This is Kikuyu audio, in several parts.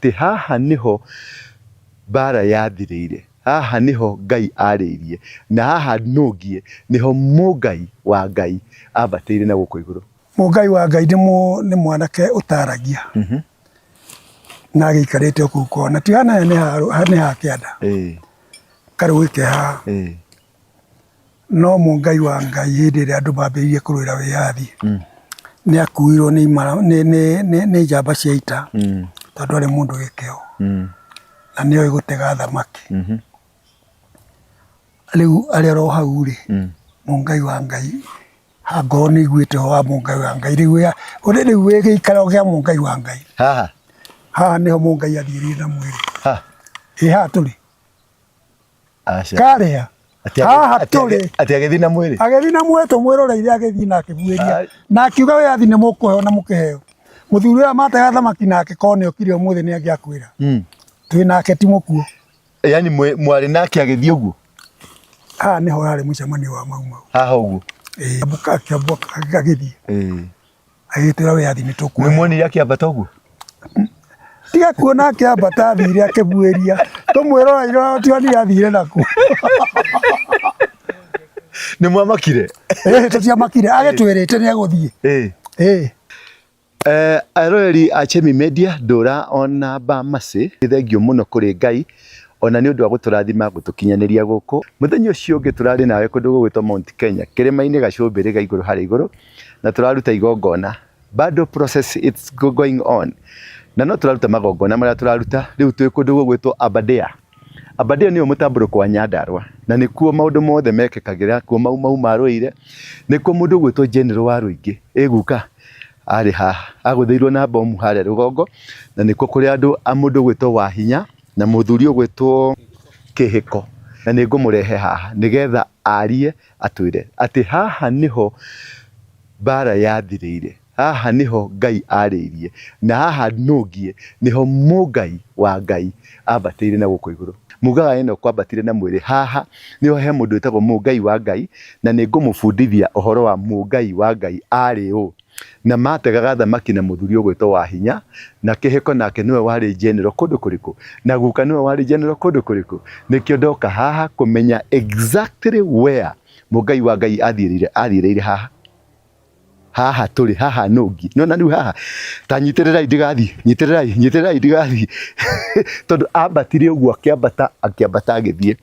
Atĩ haha nĩho mbara yathirĩire, haha nĩho Ngai arĩirie, na haha nũngiĩ nĩho mũngai wa Ngai ambatĩire na gũkũ igũrũ. Mũngai wa Ngai nĩ mwanake ũtaragia na agĩikarĩte o kũu kona ti hana nĩ ha kĩanda karũĩ ke haha. No mũngai wa Ngai hĩndĩ ĩrĩa andũ mambĩrĩirie kũrũĩra wĩyathi nĩ akuirwo nĩ imara nĩ nĩ nĩ nĩ njamba cia ita tondũ arĩ mũndũ wĩ kĩo na nĩ oĩ gũtega thamaki. Rĩu arĩ oro hau rĩ, mũngai wa Ngai angorwo nĩ iguĩte ũhoro wa mũngai wa Ngai rĩu ũrĩ rĩu wĩ gĩikaro kĩa mũngai wa Ngai. Haha? Haha nĩho mũngai athiĩrire na mwĩrĩ. Ha? Ĩ haha tũrĩ. Aca. Karĩa? Atĩ Haha atĩ tũrĩ. Atĩ agĩthiĩ na mwĩrĩ? Agĩthiĩ na mwĩrĩ tũmwĩroreire agĩthiĩ na akĩbuĩria. Ai. Na akiuga wĩyathi nĩ mũkũheo na mũkĩheo. Mũthuri ũrĩa matega thamaki nake korwo nĩ okire ũmũthĩ nĩ angĩakwĩra. Twĩ nake ti mũkuo. Yaani mwarĩ nake agĩthiĩ ũguo? Haha nĩho harĩ mũcemanio wa Mau Mau. Haha ũguo? Ĩĩ, akĩambũka agĩthiĩ. Agĩtwĩra wĩyathi nĩ tũkuoya. Nĩ muonire akĩambata ũguo? Tiga kuona akĩambata athire akĩbuĩria. Tũmwĩroreire tionire athire nakũ. Nĩ mwamakire? Ĩĩ, tũtiamakire, agĩtwĩrĩte nĩ egũthiĩ. Ĩĩ. Eroreri a Chemi Media, Ndũra ona Bamasi, nĩ thengiũ mũno kũrĩ Ngai, ona nĩ ũndũ wa gũtũrathima gũtũkinyanĩria gũkũ. Mũthenya ũcio ũngĩ tũrarĩ nawe kũndũ gũgwĩtwo Mount Kenya, kĩrĩma-inĩ gacũmbĩrĩ ga igũrũ harĩa igũrũ, na tũraruta igongona. Bado process it's going on. Na no tũraruta magongona marĩa tũraruta, rĩu twĩ kũndũ gũgwĩtwo Aberdare. Aberdare nĩyo mũtambũrũko wa Nyandarua, na nĩkuo maũndũ mothe mekĩkagĩra, kuo Mau Mau marũĩire, nĩkuo mũndũ ũgwĩtwo General Waruinge, ĩ guka, arĩ haha, agũthĩirwo na bomu harĩa rũgongo, na nĩkuo kũrĩ andũ a mũndũ ũgwĩtwo Wahinya, na mũthuri ũgwĩtwo Kĩhĩko, na nĩ ngũmũrehe haha nĩgetha arie atwĩre atĩ haha nĩho mbara yathirĩire, haha nĩho Ngai arĩirie, na haha nũngiĩ nĩho mũngai wa Ngai ambatĩire na gũkũ igũrũ. Mugaga Enoku ambatire na mwĩrĩ, haha nĩho he mũndũ wĩtagwo mũngai wa Ngai, na nĩ ngũmũbundithia ũhoro wa mũngai wa Ngai arĩ ũ. Na mategaga thamaki na mũthuri ũgwĩtwo Wahinya, na Kĩhĩko nake nĩwe warĩ general kũndũ kũrĩkũ, na guka nĩwe warĩ general kũndũ kũrĩkũ. Nĩkĩo ndoka haha kũmenya exactly where mũngai wa Ngai athiĩrĩire, athiĩrĩire haha. Haha tũrĩ, haha nũngi. Nĩwona rĩu haha, ta nyitĩrĩrai ndigathiĩ, nyitĩrĩrai, nyitĩrĩrai ndigathiĩ. Tondũ ambatire ũguo akĩambata, akĩambata agĩthiĩ.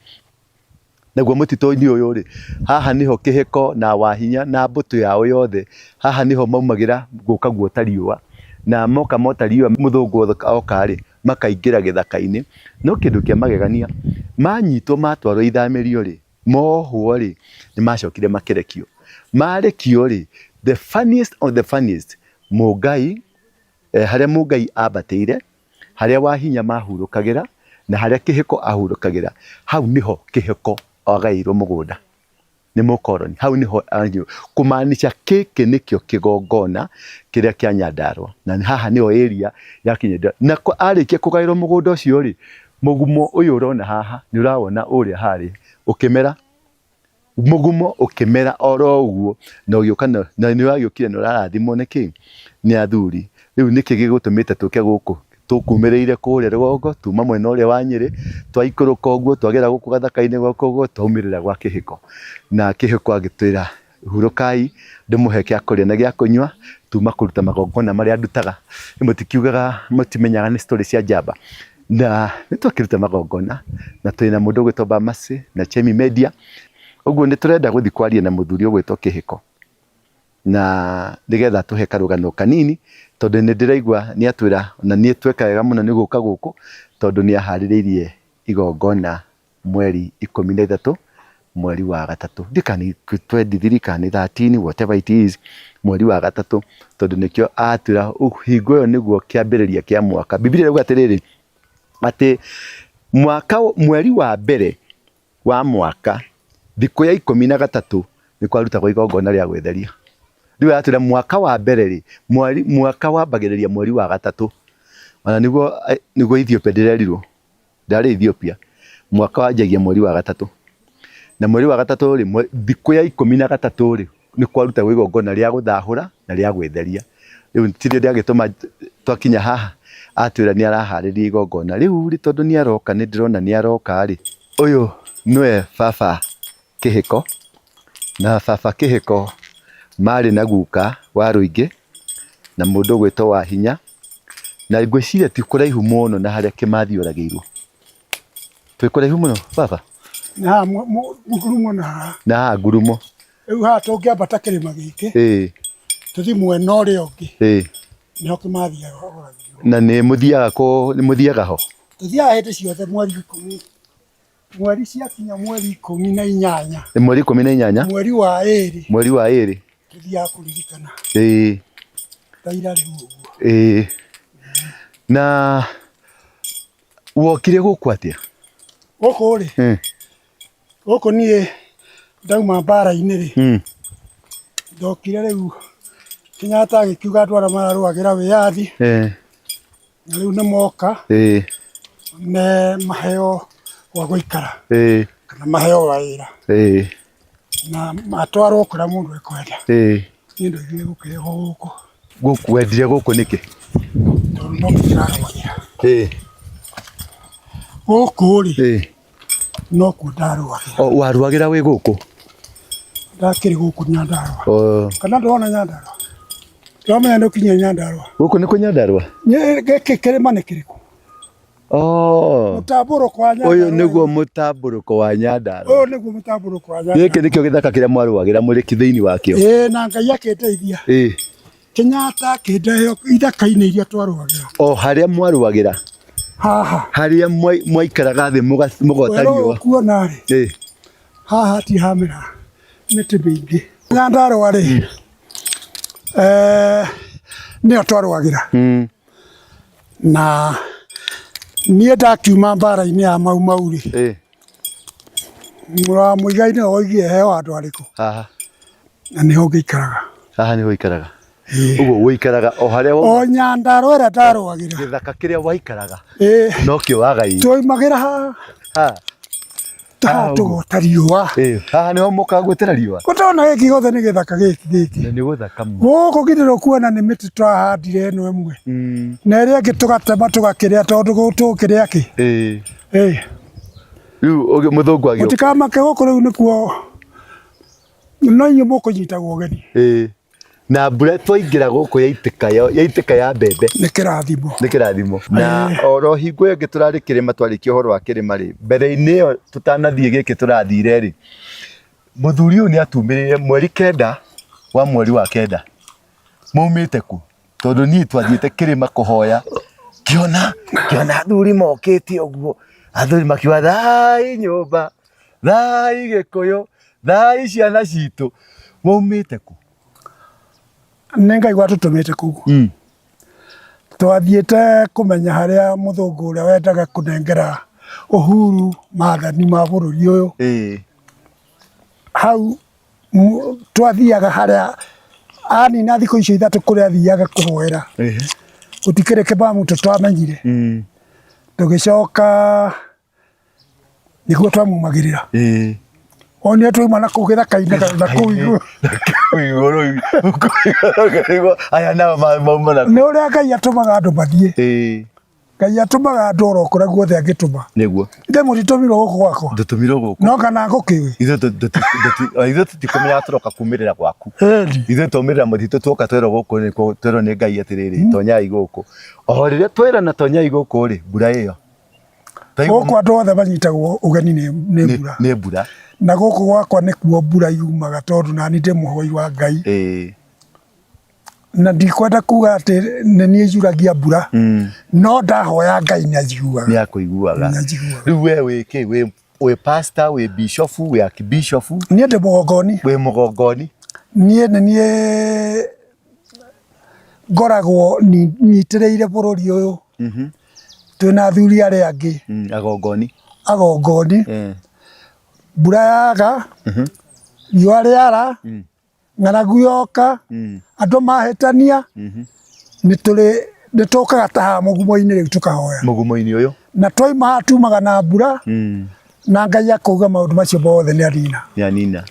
Naguo mũtitũ-inĩ ũyũ rĩ, haha nĩho Kĩhĩko na Wahinya na mbũtũ yao yothe, haha nĩho maumagĩra gũka guota riũa. Na moka mota riũa mũthũngũ oka rĩ, makaingĩra gĩthaka-inĩ. No kĩndũ kĩa magegania, manyitwo matwarwo ithamĩrio rĩ, mohwo rĩ, nĩ macokire makĩrekio. Marekio rĩ, the funniest of the funniest, Mũngai, harĩa Mũngai ambatĩire, harĩa Wahinya mahurũkagĩra na harĩa Kĩhĩko ahurũkagĩra, hau nĩho Kĩhĩko agaĩirwo mũgũnda nĩ mũkoroni. Hau nĩho kũmaanisha gĩkĩ nĩkĩo kĩgongona kĩrĩa kĩa Nyandarũa na haha nĩho area yakinyĩte. Na arĩkia kũgaĩrwo mũgũnda ũcio rĩ, mũgumo ũyũ ũrona haha nĩ ũrawona ũrĩa harĩa ũkĩmera. Mũgumo ũkĩmera oro ũguo na ũgĩũka na nĩ ũragĩũkire na ũrarathimwo nĩ kĩ? Nĩ athuri. Rĩu nĩkĩ gĩgũtũmĩte tũke gũkũ? Tũkumĩrĩire kũrĩa rũgongo, tuma mwena ũrĩa wa Nyĩrĩ, twaikũrũka ũguo, twagera gũkũ gathaka-inĩ gwaka ũguo, twaumĩrĩra gwa Kĩhĩko. Na Kĩhĩko agĩtwĩra hurũkai ndĩmũhe gĩa kũrĩa na gĩa kũnyua, tuma kũruta magongona marĩa ndutaga. Mũtikiugaga mũtimenyaga nĩ story cia njamba. Na nĩ twakĩruta magongona na twĩna mũndũ ũgwĩtwo Bamasi na Chemi Media. Ũguo nĩ tũrenda gũthiĩ kwaria na mũthuri ũgwĩtwo Kĩhĩko na nĩgetha atũhe karũgano kanini tondũ nĩ ndĩraigua nĩ atwĩra na niĩ tweka wega mũno nĩ gũka gũkũ tondũ nĩ aharĩrĩirie igongona mweri 13 mweri wa gatatũ ndiũĩ kana nĩ 23 kana nĩ 13 whatever it is mweri wa gatatũ tondũ nĩkĩo atwĩra hingo ĩyo nĩguo kĩambĩrĩria kĩa mwaka. Bibilia ĩrauga atĩrĩrĩ atĩ mwaka mweri wa mbere wa mwaka thikũ ya 13 nĩ kwarutagwo igongona rĩa gwĩtheria. Rĩu aratwĩra mwaka wa mbere rĩ, mweri mwaka wambagĩrĩria mweri wa gatatũ ona nĩguo nĩguo Ethiopia ndĩrerirwo. Ndarĩ Ethiopia mwaka wanjagia mweri wa gatatũ na mweri wa gatatũ rĩ thikũ ya 13 rĩ nĩ kwarutagwo igongona rĩa gũthahũra na rĩa gwĩtheria. Rĩu tirĩ rĩagĩtũma twakinya haha Atwĩra nĩ araharĩria igongona rĩu rĩ, tondũ nĩ aroka, nĩ ndĩrona nĩ aroka rĩ. Ũyũ nĩwe baba Kĩhĩko, na baba Kĩhĩko marĩ na guka wa Rũingĩ na mũndũ ũgwĩtwo Wahinya, na ngwĩciria ti kũraihu mũno na harĩa Kĩmathi oragĩirwo. Twĩ kũraihu mũno baba? Nĩ haha ngurumo na haha. Na haha ngurumo. Rĩu haha tũngĩambata kĩrĩma gĩkĩ, tũthiĩ mwena ũrĩa ũngĩ, nĩho Kĩmathi oragĩirwo. Na nĩ mũthiaga kũ, nĩ mũthiaga ho? Tũthiaga hĩndĩ ciothe mweri ikũmi, mweri ciakinya mweri 18. Mweri 18? Mweri wa ĩrĩ. Mweri wa ĩrĩ. Tũthiaga kũririkana. Ta ira rĩu ũguo. Na wokire gũkũ atĩa? Gũkũ rĩ? Gũkũ niĩ ndauma mbara-inĩ rĩ, ndokire rĩu Kenyatta agĩkiuga andũ arĩa mararũagĩra wĩyathi na rĩu nĩ moka me maheo gwa gũikara kana maheo wĩra na matwarwo kũrĩa mũndũ ekwenda. Niĩ ndoigire gũkĩrehwo gũkũ. Gũkũ wendire gũkũ nĩkĩ? Tondũ no kuo ndarũagĩra. Gũkũ rĩ, no kuo ndarũagĩra. O, warũagĩra wĩ gũkũ? Ndakĩrĩ gũkũ Nyandarũa. Kana ndũrona Nyandarũa? Ndĩramenya nĩ ũkinyire Nyandarũa. Gũkũ nĩ kũ Nyandarũa? Gĩkĩ kĩrĩma nĩ kĩrĩkũ? Mũtambũrũko wa Nyandarũa. Ũyũ nĩguo mũtambũrũko wa Nyandarũa. Ũyũ nĩguo mũtambũrũko wa Nyandarũa. Gĩkĩ nĩkĩo gĩthaka kĩrĩa mwarũagĩra mũrĩ thĩinĩ wakĩo. Ĩĩ, na Ngai akĩndeithia. Kenyatta akĩndehe ithaka-inĩ iria twarũagĩra. O harĩa mwarũagĩra. Haha. Harĩa mwaikaraga thĩ mũgota riũa. Werũ ũkuona rĩ. Haha ti hamera mĩtĩ mĩingĩ. Nyandarũa rĩ, nĩyo twarũagĩra. Na niĩ ndakiuma mbara-inĩ ya Mau Mau rĩ, Mũrũ wa Mũigai nĩwe woigire heo handũ harĩkũ? Haha. Na nĩho ngĩikaraga. Haha nĩho ũikaraga? Ũguo ũikaraga o harĩa O Nyandarũa ĩrĩa ndarũagĩra. Gĩthaka kĩrĩa waikaraga. Nokĩo wagaire. Twaumagĩra haha. Haha. Haha tũgota riũa. Haha nĩho mũkaga gwĩtĩra riũa? Ũtona gĩkĩ gĩothe nĩ gĩthaka gĩkĩ gĩkĩ. Na nĩ gũthaka mũno. Gũkũ githĩ ndũkuona nĩ mĩtĩ twahandire ĩno ĩmwe. Na ĩrĩa ĩngĩ tũgatema tũgakĩrĩa tondũ tũkĩrĩa kĩ. Rĩu mũthũngũ agĩũka. Mũtikamake gũkũ rĩu nĩkuo no inyuĩ mũkũnyitagwo ũgeni. Na mbura twaingĩra gũkũ yaitĩka yaitĩka ya mbembe. Nĩ kĩrathimo. Nĩ kĩrathimo. Na oro hingo ĩyo ĩngĩ tũrarĩ kĩrĩma twarĩkia ũhoro wa kĩrĩma rĩ, mbere-inĩ ĩyo tũtanathiĩ gĩkĩ tũrathire rĩ, mũthuri ũyũ nĩ atumĩrĩire mweri 9 wa mweri wa 9. Maumĩte kũ? Tondũ niĩ twathiĩte kĩrĩma kũhoya, ngĩona ngĩona athuri mokĩte ũguo, athuri makiuga thai nyũmba, thai gĩkũyũ, thai ciana citũ. Maumĩte kũ? Nĩ Ngai watũtũmĩte kũu. Twathiĩte kũmenya harĩa mũthũngũ ũrĩa wendaga kũnengera Uhuru maathani ma bũrũri ũyũ. Hau twathiaga harĩa anina thikũ icio ithatũ kũrĩa athiaga kũhoera. Gũtikĩrĩ kĩmamu twamenyire. Tũgĩcoka nĩguo twamumagĩrĩra. Onire twauma na kũu gĩthaka-inĩ na kũu igũrũ. Igũrũ aya nao mauma na Nĩ ũrĩa Ngai atũmaga andũ mathiĩ. Ngai atũmaga andũ oro kũrĩa guothe angĩtũma. Nĩguo. Ithe mũtitũmirwo gũkũ gwakwa. Ndũtũmirwo gũkũ. No kana ngũkĩũĩ. Ithuĩ tũtikũmenyaga tũroka kumĩrĩra gwaku. Ithuĩ twaumĩrĩra mũtitũ tuoka twerwo gũkũ nĩkuo twerwo nĩ Ngai atĩrĩrĩ tonyai gũkũ. O rĩrĩa twerana tonyai gũkũ rĩ, mbura ĩyo. Gũkũ andũ othe manyitagwo ũgeni nĩ mbura. Nĩ mbura. Na gũkũ gwakwa nĩkuo mbura yumaga tondũ nani ndĩ mũhoi wa Ngai. Na ndikwenda kuga atĩ nĩ niĩ njuragia mbura, no ndahoya Ngai nĩ anjiguaga. Nĩ akũiguaga. Nĩ anjiguaga. Rĩu we wĩ kĩ? Wĩ wĩ pastor, wĩ bishop, wĩ archbishop? Niĩ ndĩ mũgongoni. Wĩ mũgongoni? Niĩ nĩ niĩ ngoragwo nyitĩrĩire bũrũri ũyũ. Twĩna athuri arĩa angĩ. Agongoni. Agongoni. Mbura yaga, riũa rĩara, ng'aragu yoka, andũ mahĩtania, nĩ tũkaga ta haha mũgumo-inĩ rĩu tũkahoya. Mũgumo-inĩ ũyũ. Na twauma haha tumaga na mbura, na Ngai akauga maũndũ macio mothe nĩ anina. Nĩ anina.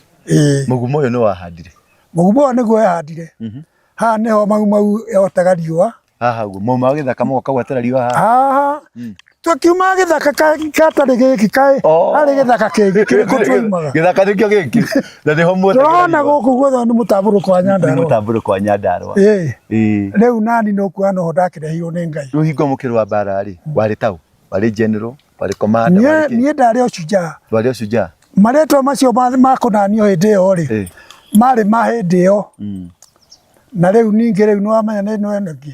Mũgumo ũyũ nĩ wahandire? Mũgumo ũyũ nĩguo ehandire. Haha nĩho Mau Mau yotaga riũa. Haha ũguo mauma gĩthaka moka gwetera riũa haha. Haha tũkiuma gĩthaka gatarĩ gĩkĩ kaĩ Oh. harĩ gĩthaka kĩngĩ kĩrĩkũ tuoimaga. Gĩthaka nĩkĩo gĩkĩ na nĩho mwetagĩra Tũrona riũa. gũkũ guothe nĩ mũtambũrũko wa Nĩ Nyandarũa. mũtambũrũko wa Nyandarũa. Ĩĩ. Ĩĩ. Rĩu nani nĩ ũkuona noho ndakĩrehirwo nĩ Ngai. Rĩu hingo mũkĩrũa mbara rĩ, warĩ taũ? Warĩ general, warĩ commander, Niĩ warĩ kĩ? niĩ ndarĩ o shujaa. Warĩ o shujaa. Marĩtwa macio ma kũnanio hĩndĩ ĩyo rĩ, Ĩĩ. marĩ ma hĩndĩ ĩyo. Na rĩu ningĩ rĩu nĩwamenya nĩ ĩno ĩngĩ.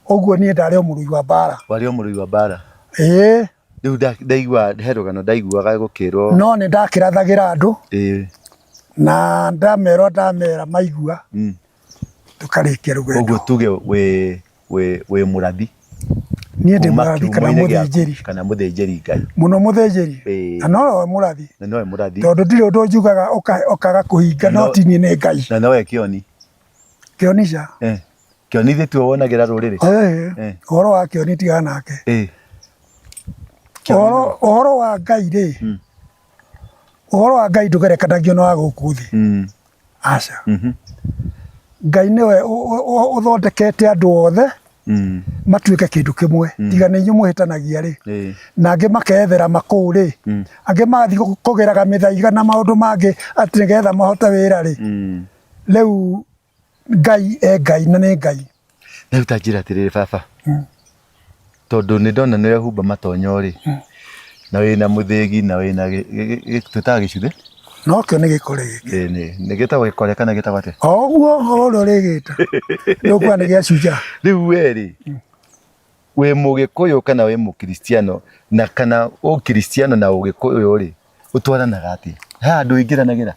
Ũguo niĩ ndarĩ o mũrũi wa mbara. Warĩ o mũrũi wa mbara. Ĩĩ. Rĩu ndaigua he rũgano ndaiguaga gũkĩrwo. No nĩ ndakĩrathagĩra andũ. Ĩĩ. Na ndamerwo ndamera maigua. Tũkarĩkia rũgendo. Ũguo tuge wĩ wĩ wĩ mũrathi. Niĩ ndĩ Kuma mũrathi kana kiugo-inĩ gĩaku, mũthĩnjĩri. Kana mũthĩnjĩri Ngai. Mũno mũthĩnjĩri. Ĩĩ. Na nowe mũrathi. Na nowe mũrathi. Tondũ ndirĩ ũndũ njugaga ũkaga kũhinga no ti niĩ nĩ Ngai. Na nowe kĩoni. Kĩoni ca. Eh. Kĩoni ithuĩ tiwe wonagĩra rũrĩrĩ. Eh. Eh. Ũhoro wa kĩoni tigana nake. Eh. Ũhoro ũhoro wa Ngai rĩ. Ũhoro wa Ngai ndũgerekanagio na wa gũkũ thĩ. Aca. Ngai nĩwe ũthondekete andũ othe matuĩke kĩndũ kĩmwe. Tiga nĩ inyuĩ mũhĩtanagia rĩ. Na angĩ makethera makũu rĩ. Angĩ magathiĩ kũgĩraga mĩthaiga na maũndũ mangĩ atĩ nĩgetha mahote wĩra rĩ. Rĩu Ngai e Ngai na nĩ Ngai. Rĩu ta njĩra atĩrĩrĩ baba, tondũ nĩ ndona nĩ wehumba matonyo rĩ, na wĩna mũthĩgi na wĩna twĩtaga gĩcuthĩ? No kĩo nĩ gĩkore gĩkĩ. Ĩĩ nĩ nĩ gĩtagwo gĩkore kana gĩtagwo atĩa? O ũguo o ũrĩa ũrĩgĩta. Nĩ ũkuona nĩ gĩa cunja. Rĩu we rĩ, wĩ mũgĩkũyũ kana wĩ mũkristiano na kana ũkristiano na ũgĩkũyũ rĩ, ũtwaranaga atĩa? He handũ ũingĩranagĩra?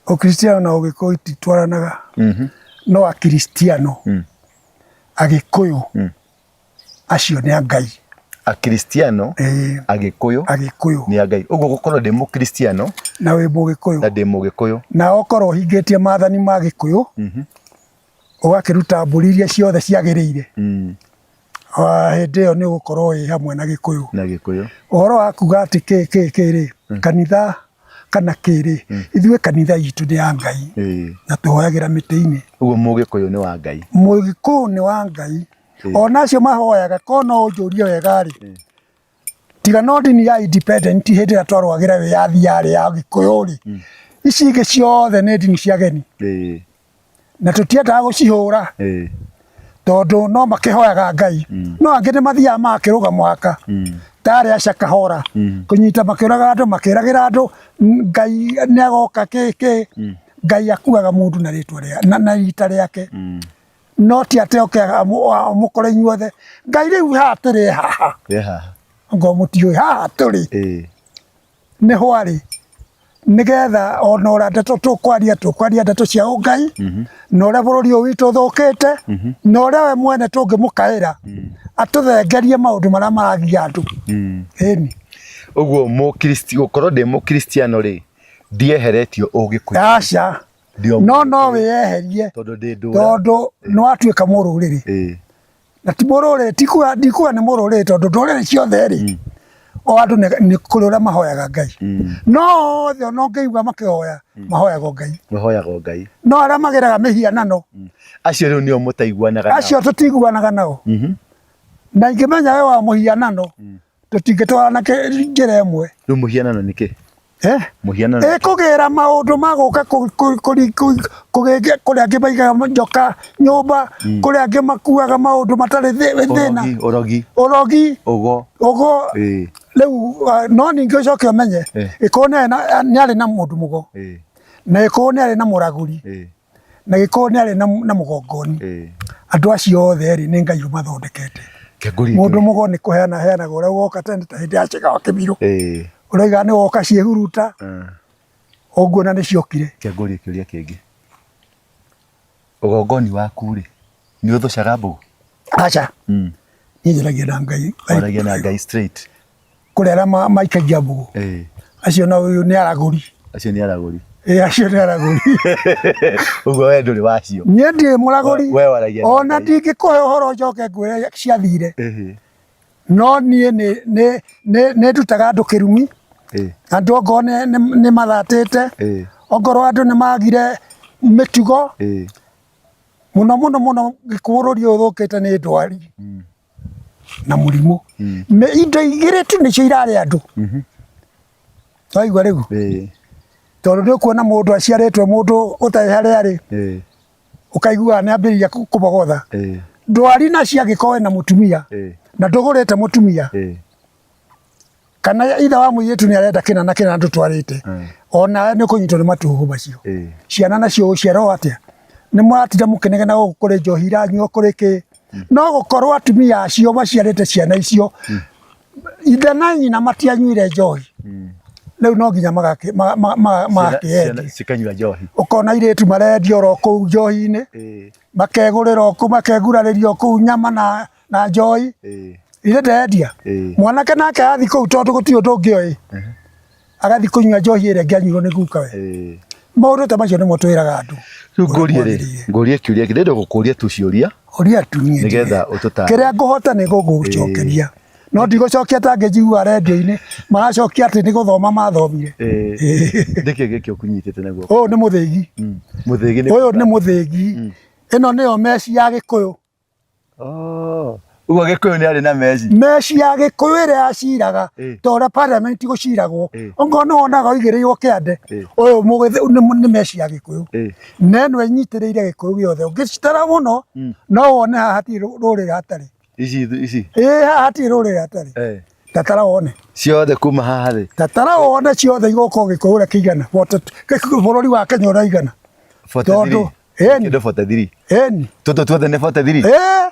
Ũkristiano na ũgĩkũyũ ititwaranaga. No akristiano agĩkũyũ acio nĩ a Ngai. Akristiano Ĩĩ, agĩkũyũ agĩkũyũ nĩ a Ngai. Ũguo gũkorwo ndĩ mũkristiano na wĩ mũgĩkũyũ na ndĩ mũgĩkũyũ. Na okorwo ũhingĩtie maathani ma gĩkũyũ ũgakĩruta mbũri iria ciothe ciagĩrĩire hĩndĩ ĩyo nĩ ũgũkorwo wĩ hamwe na gĩkũyũ. Na gĩkũyũ. Ũhoro wa kuga atĩ kĩ kĩ kĩ rĩ, kanitha kana kĩ rĩ, ithuĩ kanitha itũ nĩ ya Ngai na tũhoyagĩra mĩtĩ-inĩ. Ũguo mũgĩkũyũ nĩ wa Ngai. Mũgĩkũyũ nĩ wa Ngai. Ona acio mahoyaga ko no ũnjũrie wega rĩ, tiga no ndini ya independent hĩndĩ ĩrĩa twarũagĩra wĩyathi yarĩ ya Gĩkũyũ rĩ, ici ingĩ ciothe nĩ ndini cia ageni. Na tũtiendaga gũcihũra tondũ no makĩhoyaga Ngai. No angĩ nĩ mathiaga magakĩrũga mũhaka ta arĩa a Shakahola kũnyita makĩũraga andũ makĩragĩra andũ Ngai nĩ agoka kĩ kĩ. Ngai akuaga mũndũ na rĩtwa rĩa na rita rĩake. No ti atĩ oke amũkore inyuothe. Ngai rĩu haha tũrĩ haha. Ongorwo mũtiũĩ haha tũrĩ nĩ hwarĩ nĩgetha ona ũrĩa ndeto tũkwaria tũkwaria ndeto cia ũngai na ũrĩa bũrũri ũyũ witũ ũthũkĩte na ũrĩa we mwene tũngĩmũkaĩra atũthengerie maũndũ marĩa maragia andũ. Ĩni. Ũguo mũkristi gũkorwo ndĩ mũkristiano rĩ ndieheretio ũgĩkũyũ. Aca. No no wĩyeherie tondũ ndĩ ndũra. Tondũ nĩ watuĩka mũrũrĩrĩ. Na ti mũrũrĩrĩ ti kuga ndikuga nĩ mũrũrĩrĩ tondũ ndũrĩrĩ ciothe rĩ o andũ nĩ kũrĩ ũrĩa mahoyaga Ngai. No othe ona ũngĩigua makĩhoya mahoyaga o Ngai. Mahoyaga o Ngai. No arĩa magĩraga mĩhianano acio rĩu nĩo mũtaiguanaga nao. Acio tũtiguanaga nao. Na ingĩmenya we wa mũhianano tũtingĩtwarana njĩra ĩmwe. Rĩu mũhianano nĩ kĩ? Eh? Mũhianano. Ĩkũgĩra maũndũ ma gũka kũrĩa angĩ maigaga njoka nyũmba, kũrĩa angĩ makuaga maũndũ matarĩ thĩna. Ũrogi. Ũrogi. Ũgo. Ũgo. Rĩu no ningĩ ũcoke ũmenye Gĩkũyũ nĩ arĩ na mũndũ mũgo na Gĩkũyũ nĩ arĩ na mũragũri. Na gĩkorwo nĩ arĩ na mũgongoni. Andũ acio othe rĩ, nĩ Ngai ũmathondekete. Mũndũ mũgo nĩ kũheana aheanaga ũrĩa ũgoka tene ta hĩndĩ ya Cheka wa Kĩmirũ. Ũroiga nĩ woka ciĩhuruta, ũguo na nĩ ciokire. Reke ngũrie kĩũria kĩngĩ. Ũgongoni waku rĩ, nĩ ũthũcaga mbũgũ? Aca. Niĩ njaragia na Ngai. Waragia na Ngai straight. Kũrĩ arĩa maikagia mbũgũ. Acio nao nĩ aragũri. Acio nĩ aragũri. Ĩĩ acio nĩ aragũri. Ũguo we ndũrĩ wacio. Niĩ ndirĩ mũragũri. We waragia na Ona Ngai. ndingĩkũhe ũhoro njoke ngwĩre ciathire. No niĩ nĩ ndutaga andũ kĩrumi. Andũ ongorwo nĩ mathatĩte. Ongorwo andũ nĩ magire mĩtugo. Mũno mũno mũno bũrũri ũyũ ũthũkĩte nĩ ndwari na mũrimũ. Indo igĩrĩ tu nĩcio irarĩa andũ. Waigua rĩu? Tondũ nĩ ũkuona mũndũ aciarĩtwo mũndũ ũtarĩ harĩa arĩ, ũkaigua nĩ ambĩrĩria kũbogotha. Ndwari nacio angĩkorwo wĩna mũtumia na ndũgũrĩte mũtumia, kana ithe wa mũirĩtu nĩ arenda kĩna na kĩna na ndũtwarĩte, onawe nĩ ũkũnyitwo nĩ matuhu macio. Ciana nacio ũgũciara atĩa? Nĩ mũratinda mũkĩnegena gũkũ kũrĩ njohi iranyuo kũrĩ kĩ. No gũkorwo atumia acio maciarĩte ciana icio, ithe na nyina matianyuire njohi. Rĩu no nginya magakĩendia. Cikanyua njohi. Ũkona airĩtu marendia oro kũu njohi-inĩ, makegũrĩra o kũu, makegurarĩria o kũu nyama na njohi. Ithe ndendia. Mwanake nake athiĩ kũu tondũ gũtirĩ ũndũ ũngĩ oĩ, agathiĩ kũnyua njohi ĩrĩa ĩngĩanyuirwo nĩ guka we. Maũndũ ta macio nĩmo twĩraga andũ. Rĩu ngũrie rĩ, ngũrie kĩũria ndĩrenda gũkũria tu ciũria. Ũria tu niĩ. Nĩgetha ũtũtare. Kĩrĩa ngũhota nĩ gũgũcokeria. No ndigũcokia ta angĩ njiguaga rendio-inĩ maracokia atĩ nĩ gũthoma mathomire. Nĩkĩ gĩkĩ ũkũnyitĩte na guoko? Ũyũ nĩ mũthĩgi. Mũthĩgi nĩ Ũyũ nĩ mũthĩgi. Ĩno nĩyo meci ya Gĩkũyũ. Oh, ũguo Gĩkũyũ nĩ arĩ na meci. Meci ya Gĩkũyũ ĩrĩa yaciraga ta ũrĩa parliament gũciragwo. Ongorwo nĩ wonaga ũigĩrĩirwo kĩande, ũyũ nĩ meci ya Gĩkũyũ. Na ĩno ĩnyitĩrĩire Gĩkũyũ gĩothe. Ũngĩcitara mũno no wone haha hatirĩ rũrĩrĩ hatarĩ. Ici ici. Ĩĩ haha hatirĩ rũrĩrĩ hatarĩ. Tatara wone. Ciothe kuma haha thĩ. Tatara wone ciothe igũkorwo Gĩkũyũ ũrĩa kĩigana. Bũrũri wa Kenya ũrĩa ũigana. Tondũ ĩni. Kĩndũ 43. Ĩni. Tũtũ tuothe nĩ 43. Ĩĩ.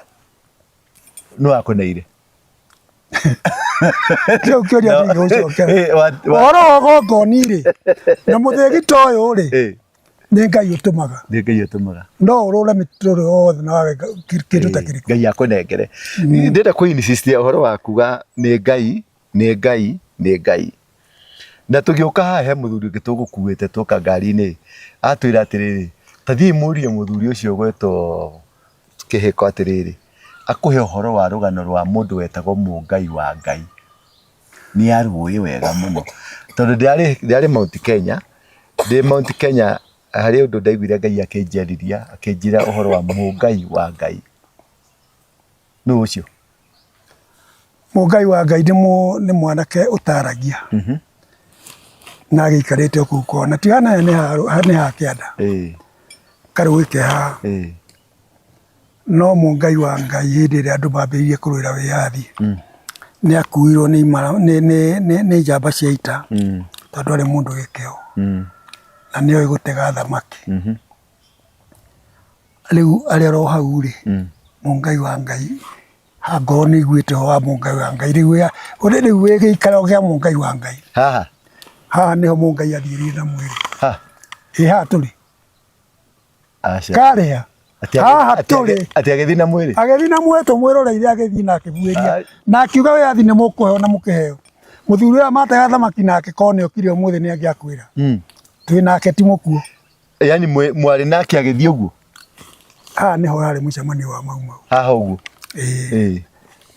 Nũ akũneire? Kĩu kĩũria ndingĩgũcokera. Ũhoro wa gongoni rĩ, na mũthĩgi ta ũyũ rĩ, nĩ Ngai ũtũmaga. Nĩ Ngai ũtũmaga. No ũrũre mĩtitũ yothe na wage kĩndũ ta kĩrĩkũ. Ngai akũnengere. Ndĩrenda kũ insist ũhoro wa kuga nĩ Ngai, nĩ Ngai, nĩ Ngai. Na tũgĩũka haha he mũthuri ũngĩ tũgũkuĩte tuoka ngari-inĩ, atwĩra atĩrĩrĩ, ta thiĩi mũrie mũthuri ũcio ũgwetwo Kĩhĩko atĩrĩrĩ, akũhe ũhoro wa rũgano rwa mũndũ wetagwo Mũngai wa Ngai. Nĩ arũĩ wega mũno. Tondũ ndĩrarĩ Mount Kenya, ndĩ Mount Kenya harĩ ũndũ ndaiguire Ngai akĩnjarĩria, akĩnjĩra ũhoro wa Mũngai wa Ngai. Nũ ũcio? Mũngai wa Ngai nĩ mwanake ũtaragia na agĩikarĩte o kũu kona. Ti haha nĩ ha kĩanda, karũĩ ke haha. No Mũngai wa Ngai hĩndĩ ĩrĩa andũ mambĩrĩirie kũrũĩra wĩyathi, nĩ akuirwo nĩ njamba cia ita tondũ arĩ mũndũ wĩ kĩo na nĩ oĩ gũtega thamaki. Rĩu arĩ oro hau rĩ, Mũngai wa Ngai, angorwo nĩ aiguĩte ũhoro wa Mũngai wa Ngai, rĩu rĩu wĩ gĩikaro kĩa Mũngai wa Ngai. Haha? Haha nĩho Mũngai athiĩrĩire na mwĩrĩ. Ha? Ĩ haha tũrĩ. Aca. Karĩa? Haha tũrĩ. Atĩ agĩthiĩ na mwĩrĩ? Agĩthiĩ na mwĩrĩ tũmwĩroreire agĩthiĩ na akĩbuĩria. Na akiuga wĩyathi nĩ mũkũheo na mũkĩheo. Mũthuri ũrĩa matega thamaki nake korwo nĩ okire ũmũthĩ nĩ angĩakwĩra. Twĩ nake ti mũkuũ. Yani mwarĩ nake agĩthiĩ ũguo? Haha nĩho harĩ mũcemanio wa Mau Mau. Haha ũguo? Ĩĩ.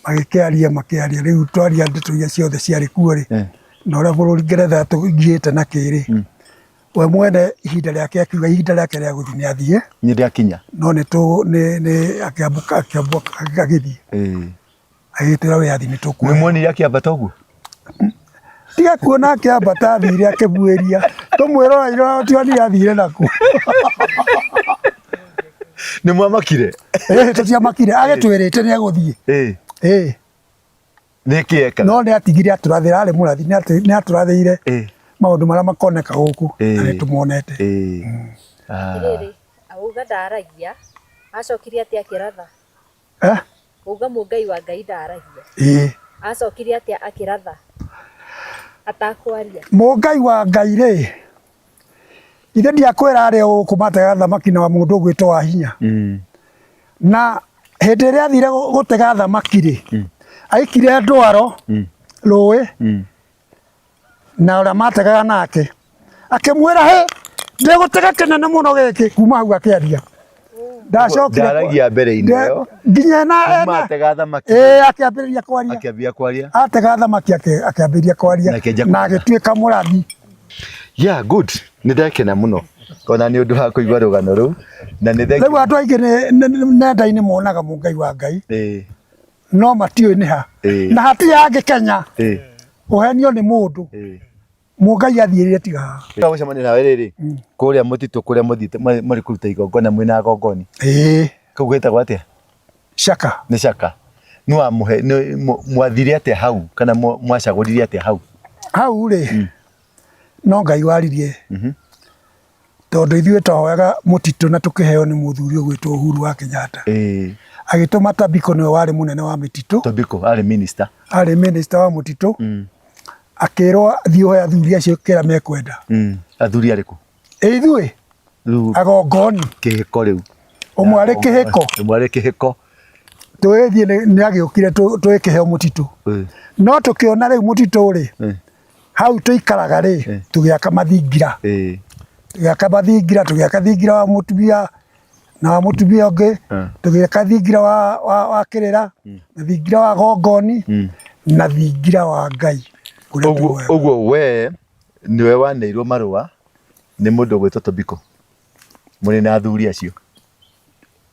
Magĩkĩaria makĩaria rĩu twaria ndeto iria ciothe ciarĩ kuo rĩ, na ũrĩa bũrũri Ngeretha tũgiĩte na kĩ rĩ, we mwene ihinda rĩake akiuga ihinda rĩake rĩa gũthiĩ nĩ athiĩ. Nĩ rĩakinya. No nĩ tũ nĩ nĩ akĩambũka akĩambũka agĩthiĩ. Agĩtwĩra wĩyathi nĩ tũkuoya. Nĩ muonire akĩambata ũguo? Tiga kuona akĩambata athire akĩbuĩria. Tũmwĩroreire tionire athire nakũ. Nĩ mwamakire? Ĩĩ tũtiamakire agĩtwĩrĩte nĩ egũthiĩ. Ĩĩ. Nĩ kĩ ekaga? No nĩ atigire atũrathĩra arĩ mũrathi nĩ atũrathĩire maũndũ marĩa makoneka gũkũ na nĩ tũmonete. Atĩrĩrĩ, auga ndaragia, acokirie atĩa akĩratha? Eh? Uga mũngai wa Ngai ndaragia. Ĩĩ. Acokirie atĩa akĩratha atakwaria? Mũngai wa Ngai rĩ, ithe ndiakwĩra arĩ o gũkũ matega thamaki na mũndũ ũgwĩtwo wa hinya. Na hĩndĩ ĩrĩa athire gũtega thamaki rĩ, aikire ndwaro rũĩ na ũrĩa mategaga nake akĩmwĩra hĩ ndĩgũtega kĩnene mũno gĩkĩ kuma hau akĩaria ndacokire Ndaragia mbere-inĩ ĩyo. nginya na Kuma atega thamaki. ĩĩ akĩambĩrĩria kwaria Akĩambia kwaria. atega thamaki akĩambĩrĩria kwaria Na akĩanjia na agĩtuĩka mũrathi. Yeah, good. Nĩ ndakena mũno ona nĩ ũndũ wa kũigua rũgano rũu na nĩ Rĩu thengiũ. andũ aingĩ nenda-inĩ monaga mũngai wa Ngai no matiũĩ nĩ ha na hatirĩ hangĩ Kenya ũhenio nĩ mũndũ mũngai athiĩrire tiga haha. Gũcemania nawe rĩrĩ kũrĩa mũtitũ kũrĩa mũthiĩte mũrĩ kũruta igongona mwĩna agongoni kũu gwĩtagwo atĩa? Shaka. Nĩ Shaka. Nĩ wamũhe mwathire atĩa hau kana mwacagũrire atĩa hau? Hau rĩ no Ngai waririe tondũ ithuĩ twahoyaga mũtitũ na tũkĩheo nĩ mũthuri ũgwĩtwo Uhuru wa Kenyatta. Agĩtũma Tabiko nĩwe warĩ mũnene wa mĩtitũ. Tobiko arĩ minister. Arĩ minister wa mũtitũ. Akĩrwo thiĩ ũhe athuri acio kĩrĩa mekwenda. Athuri arĩkũ? Ĩ ithuĩ agongoni. Kĩhĩko rĩu. Ũmwe arĩ kĩhĩko. Ũmwe arĩ kĩhĩko. Tũgĩthiĩ nĩ agĩũkire tũgĩkĩheo mũtitũ. No tũkĩona rĩu mũtitũ rĩ, hau tũikaraga rĩ, tũgĩaka mathingira. Tũgĩaka mathingira, tũgĩaka thingira wa mũtumia na wa mũtumia ũngĩ, tũgĩaka thingira wa kĩrĩra, na thingira wa gongoni, na thingira wa Ngai. Ũguo we nĩwe waneirwo marũa nĩ mũndũ ũgwĩtwo Tobiko mũrĩ na athuri acio.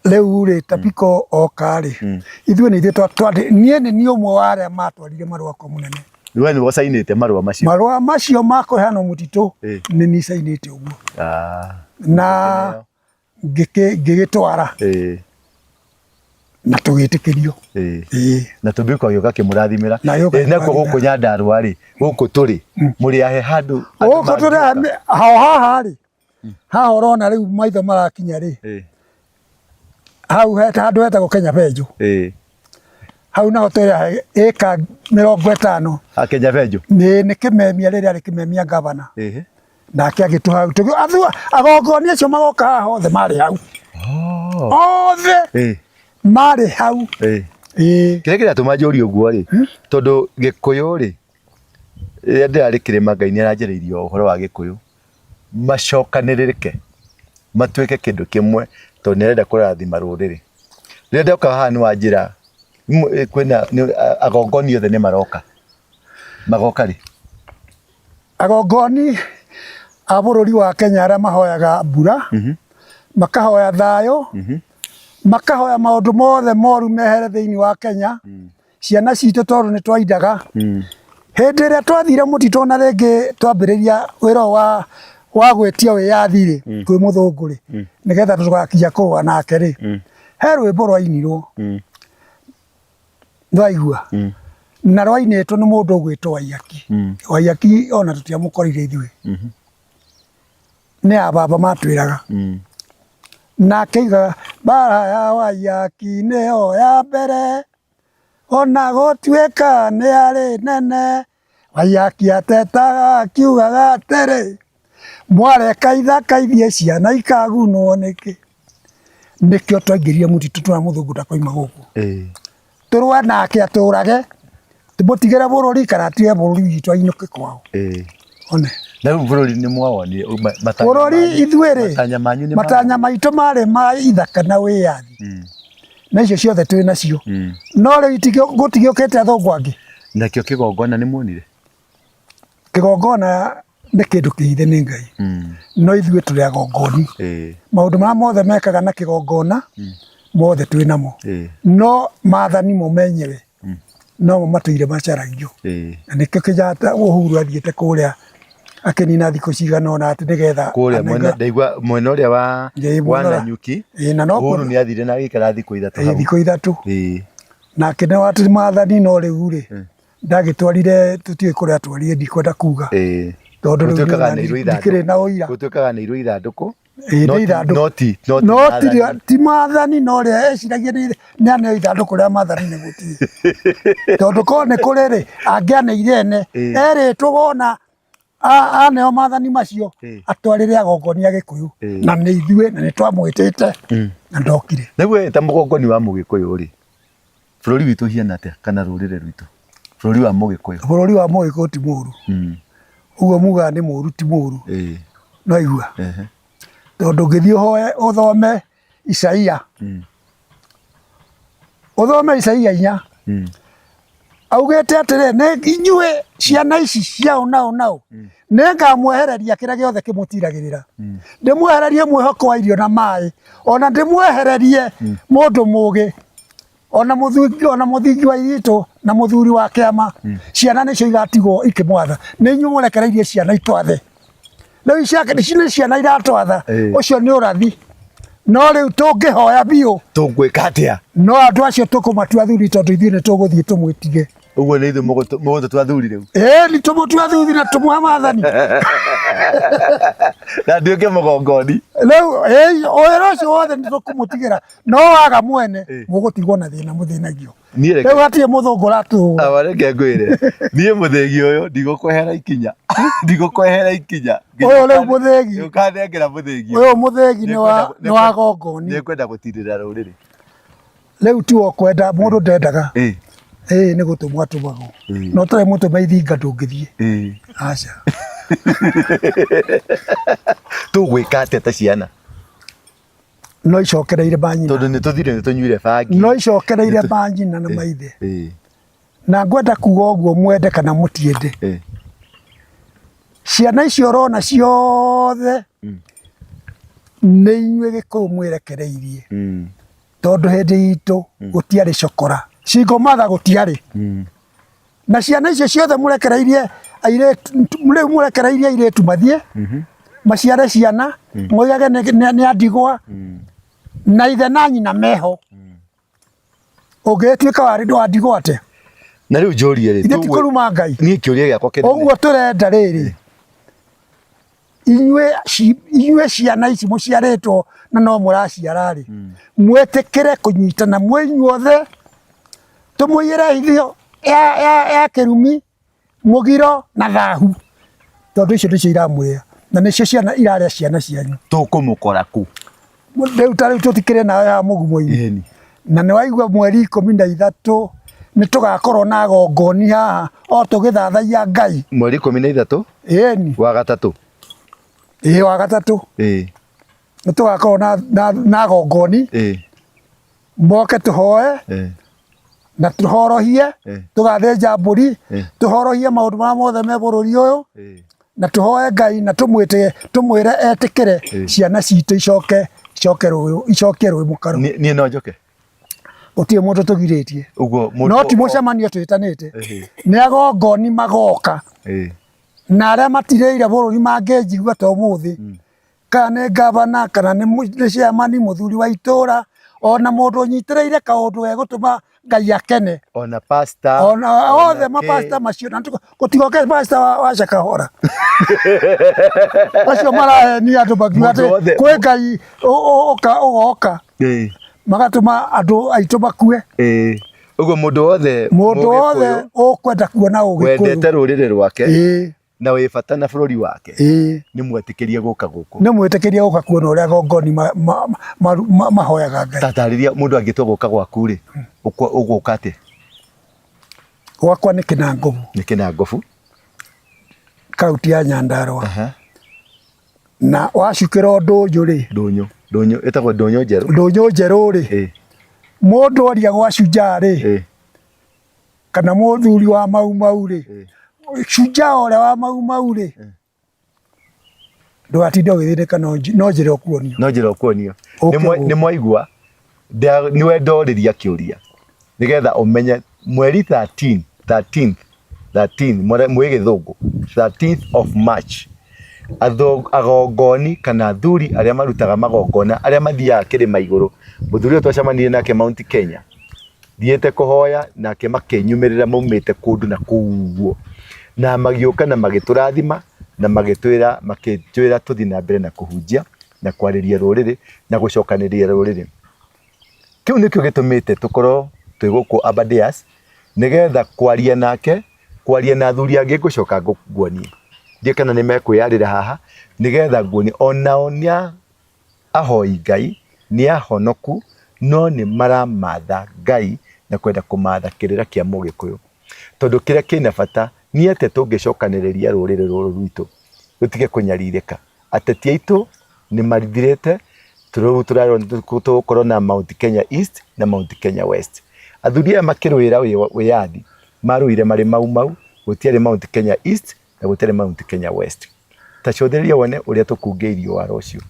Rĩu rĩ Tobiko oka rĩ, ithuĩ nĩ ithuĩ niĩ nĩ niĩ ũmwe wa arĩa matwarire marũa kwa mũnene. We nĩwe ũcainĩte marũa macio? Marũa macio ma kũheanwo mũtitũ nĩ niĩ cainĩte ũguo. Na ngĩgĩtwara na tũgĩtĩkĩrio. Na Tobiko agĩũka akĩmũrathimĩra. Nakuo gũkũ Nyandarũa rĩ, gũkũ tũrĩ, mũrĩ ahe handũ Gũkũ tũrĩ ho haha rĩ, haha ũrona rĩu maitho marakinya rĩ, hau handũ hetagwo Kenya Benjũ. Hau naho twĩra ĩka 50. Kenya Benjũ? Nĩ Kĩmemia rĩrĩa arĩ Kĩmemia gavana. Nake agĩtũhe hau. Agongoni acio magoka haha othe marĩ hau. Othe marĩ hau. Kĩrĩa kĩratũma njũrie ũguo rĩ, tondũ Gĩkũyũ rĩ, rĩrĩa ndĩrarĩ kĩrĩma Ngai nĩ aranjarĩirie ũhoro wa Gĩkũyũ, macokanĩrĩrĩke matuĩke kĩndũ kĩmwe tondũ nĩ arenda kũrathima rũrĩrĩ. Rĩrĩa ndoka haha nĩ wanjĩra kwĩna agongoni othe nĩ maroka. Magoka rĩ? Agongoni a bũrũri wa Kenya arĩa mahoyaga mbura, makahoya thayũ, makahoya maũndũ mothe moru mehere thĩinĩ wa Kenya, ciana citũ tondũ nĩ twaindaga. Hĩndĩ ĩrĩa twathire mũtitũ na rĩngĩ twambĩrĩria wĩra ũyũ wa gwĩtia wĩyathi rĩ, kwĩ mũthũngũ rĩ, nĩgetha tũgakinya kũrũa nake rĩ, he rwĩmbo rwainirwo. Nĩwaigua? Na rwainĩtwo nĩ mũndũ ũgwĩtwo Waiyaki. Waiyaki ona tũtiamũkorire ithuĩ. Nĩ a baba matwĩraga. Nake aigaga mbara ya Waiyaki nĩyo ya mbere ona gũtuĩka nĩ yarĩ nene. Waiyaki atetaga akiugaga atĩrĩ, mwareka ithaka ithiĩ ciana ikagunwo nĩkĩ? Nĩkĩo twaingĩrire mũtitũ tũrĩa mũthũngũ ndakoima gũkũ. Tũrũe nake atũrage, tũmũtigĩre bũrũri kana atige bũrũri witũ ainũke kwao. One. Na rĩu bũrũri nĩ mwawonire Bũrũri ithuĩ rĩ, matanya manyu nĩ matanya maitũ marĩ ma ithaka na wĩyathi. Na icio ciothe twĩ nacio. No rĩu gũtigĩũkĩte athũngũ angĩ. Nakĩo kĩgongona nĩ muonire? Kĩgongona nĩ kĩndũ kĩhithe nĩ Ngai. No ithuĩ tũrĩ agongoni. Maũndũ marĩa mothe mekaga na kĩgongona mothe twĩ namo. No maathani mo menyewe no mo matũire macaragio. Na nĩkĩo Kenyatta Uhuru athiĩte kũrĩa akĩnina thikũ cigana ũna atĩ nĩgetha Kũrĩa mwena ndaigua mwena ũrĩa wa wa Nanyuki na no Uhuru nĩ athire na agĩikara thikũ 3 hau. Thikũ 3. Nake nĩ atĩ maathani no rĩu rĩ ndagĩtwarire tũtiũĩ kũrĩa atwarire ndikwenda kuga. Tondũ rĩu ndikĩrĩ na ũira. Gũtuĩkaga nĩ irwo ithandũkũ. Nĩ ithandũkũ. No ti maathani no ũrĩa eciragia nĩ aneo ithandũkũ rĩa maathani nĩ gũtirĩ. Tondũ korwo nĩ kũrĩ rĩ, angĩaneire ene. Erĩtwo wona aneo maathani macio atwarĩre agongoni a Gĩkũyũ. Na nĩ ithuĩ na nĩ twamwĩtĩte na ndokire. Rĩu we ta mũgongoni wa Mũgĩkũyũ rĩ, bũrũri witũ ũhiana atĩa kana rũrĩrĩ rwitũ? Bũrũri wa Mũgĩkũyũ. Bũrũri wa Mũgĩkũyũ ti mũũru. Ũguo mugaga nĩ mũũru ti mũũru. Nĩwaigua? Tondũ ũngĩthiĩ ũhoe ũthome Isaia, ũthome Isaia 4, Augĩte atĩrĩ, nĩ inyuĩ ciana ici cia ũ na ũ na ũ, nĩ ngamwehereria kĩrĩa gĩothe kĩmũtiragĩrĩra, ndĩmwehererie mwĩhoko wa irio na maĩ, ona ndĩmwehererie mũndũ mũgĩ, ona mũthingi, ona mũthingi wa iritũ na mũthuri wa kĩama. Ciana nĩcio igatigwo ikĩmwatha. Nĩ inyuĩ mũrekereirie ciana itwathe. Rĩu ici nĩ ciana iratwatha. Ũcio nĩ ũrathi. No rĩu tũngĩhoya biũ, Tũngwĩka atĩa? No andũ acio tũkũmatua athuri, tondũ ithuĩ nĩ tũgũthiĩ tũmwĩtige. Ũguo nĩ ithuĩ mũgũtũtua athuri rĩu? Ĩĩ, nĩ tũmũtue athuri na tũmũhe maathani. Na nduĩke mũgongoni? Rĩu ĩĩ, wĩra ũcio wothe nĩ tũkũmũtigĩra, no waga mwene, mũgũtigwo na thĩna mũthĩnagio. Niĩ reke Rĩu hatirĩ mũthũngũ ũratũhũra. Awa, reke ngwĩre, niĩ mũthĩgi ũyũ ndigũkwehera ikinya, ndigũkwehera ikinya. Ũyũ rĩu mũthĩgi. Ũkanengera mũthĩgi. Ũyũ mũthĩgi nĩ wa gongoni. Nĩngwenda gũtirĩra rũrĩrĩ. Rĩu ti ũkwenda, mũndũ ndendaga. Ĩĩ, nĩ gũtũmwo atũmagwo. Na ũtarĩ mũtũme ithinga ndũngĩthiĩ. Aca. Tũgwĩka atĩa ta ciana? No icokereire manyina. Tondũ nĩ tũthire, nĩ tũnyuire bangi. No icokereire manyina na maithe. Na ngwenda kuga ũguo, mwende kana mũtiende, ciana icio ũrona ciothe nĩ inyuĩ Gĩkũyũ mwĩrekereirie, tondũ hĩndĩ itũ gũtiarĩ cokora, single mother gũtiarĩ. Na ciana icio ciothe mũrekereirie airĩtu, rĩu mũrekereirie airĩtu mathiĩ maciare ciana, moigage nĩ andigwa na ithe na nyina meho. Ũngĩgĩtuĩka warĩ wa ndigwa atĩa? Na rĩu njũrie rĩ, Ithe ti kũruma Ngai. Niĩ kĩũria gĩakwa kĩnene. Ũguo tũrenda rĩrĩ, inyuĩ ciana ici mũciarĩtwo na no mũraciara rĩ, mwĩtĩkĩre kũnyitana mwĩ inyuothe, tũmũiyĩre ithio ya kĩrumi, mũgiro na thahu, tondũ icio nĩcio iramũrĩa na nĩcio ciana irarĩa ciana cianyu. Tũkũmũkora kũ? Rĩu ta rĩu tũtikĩrĩ nayo ya mũgumo-inĩ. Na nĩ waigua mweri 13 nĩ tũgakorwo na agongoni haha o tũgĩthathaiya Ngai. Mweri 13? Ĩni. Wa gatatũ? Ĩĩ, wa gatatũ. Nĩ tũgakorwo na agongoni, moke tũhoe na tũhorohie, tũgathĩnja mbũri, tũhorohie maũndũ marĩa mothe me bũrũri ũyũ, na tũhoe Ngai na tũmwĩte, tũmwĩre etĩkĩre ciana citũ icoke icoke rũĩ, icokie rũĩ mũkaro. Niĩ no njoke? Gũtirĩ mũndũ tũgirĩtie. Ũguo mũndũ No ti mũcemanio twĩtanĩte, nĩ agongoni magoka, na arĩa matirĩire bũrũri mangĩnjigua ta ũmũthĩ, kana nĩ ngavana, kana nĩ chairman, mũthuri wa itũra, ona mũndũ ũnyitĩrĩire kaũndũ gegũtũma Ngai akene. Ona pastor. Ona othe mapasta macio, na gũtigoke pasta wa Shakahola, acio marahenia andũ makiuga Mũndũ atĩ wothe- kwĩ Ngai ũgoka magatũma andũ aitũ makue. Ũguo mũndũ wothe Mũndũ wothe Mũgĩkũyũ ũkwenda kuona Ũgĩkũyũ wendete rũrĩrĩ rwake na wĩ bata na bũrũri wake, nĩ mwetĩkĩrie gũka gũkũ. Nĩ mwĩtĩkĩrie gũka kuona ũrĩa agongoni mahoyaga Ngai. Tatarĩria, mũndũ angĩtua gũka gwaku rĩ, ũgũka atĩa? Gwakwa nĩ Kĩnangobu. Nĩ Kĩnangobu. Kaunti ya Nyandarua. Na wacukĩra ndũnyũ rĩ, Ndũnyũ ĩtagwo Ndũnyũ Njerũ. Ndũnyũ Njerũ rĩ, mũndũ oria gwa Shujaa rĩ, kana mũthuri wa Mau Mau rĩ, Shujaa ũrĩa wa Mau Mau rĩ, ndũgatinde ũgĩthĩnĩka, no njĩra ũkuonio. No njĩra ũkuonio. Ũke gũkũ. Nĩ mwaigua, nĩwe ndorĩria kĩũria nĩgetha ũmenye mweri 13, 13th, 13 mwĩ gĩthũngũ, 13th of March, agongoni kana athuri arĩa marutaga magongona, arĩa mathiaga kĩrĩma igũrũ, mũthuri ũyũ twacemanirie nake Mount Kenya, thiĩte kũhoya nake, makĩnyumĩrĩra maumĩte kũndũ na kũu ũguo, na magĩũka na magĩtũrathima na magĩtwĩra, makĩtwĩra tũthiĩ na mbere na kũhunjia na kwarĩria rũrĩrĩ na gũcokanĩrĩria rũrĩrĩ. Kĩu nĩkĩo gĩtũmĩte tũkorwo twĩ gũkũ Aberdares, nĩgetha kwaria nake, kwaria na athuri angĩ ngũcoka nguonie. Ndiũĩ kana nĩ mekwĩyarĩra haha, nĩgetha nguonie onao nĩ ahoi Ngai, nĩ ahonoku, no nĩ maramatha Ngai na kwenda kũmatha kĩrĩra kĩa Mũgĩkũyũ. Tondũ kĩrĩa kĩna bata nĩ atĩa tũngĩcokanĩrĩria rũrĩrĩ rũrũ rwitũ rũtige kũnyarirĩka. Ateti aitũ nĩ mathirĩte, rĩu tũrarwo tũgũkorwo na Mount Kenya East na Mount Kenya West. Athuri aya makĩrũĩra wĩyathi. Marũire marĩ Mau Mau, gũtiarĩ Mount Kenya East na gũtiarĩ Mount Kenya West. Ta cũthĩrĩria wone ũrĩa tũkungĩirio wara ũcio.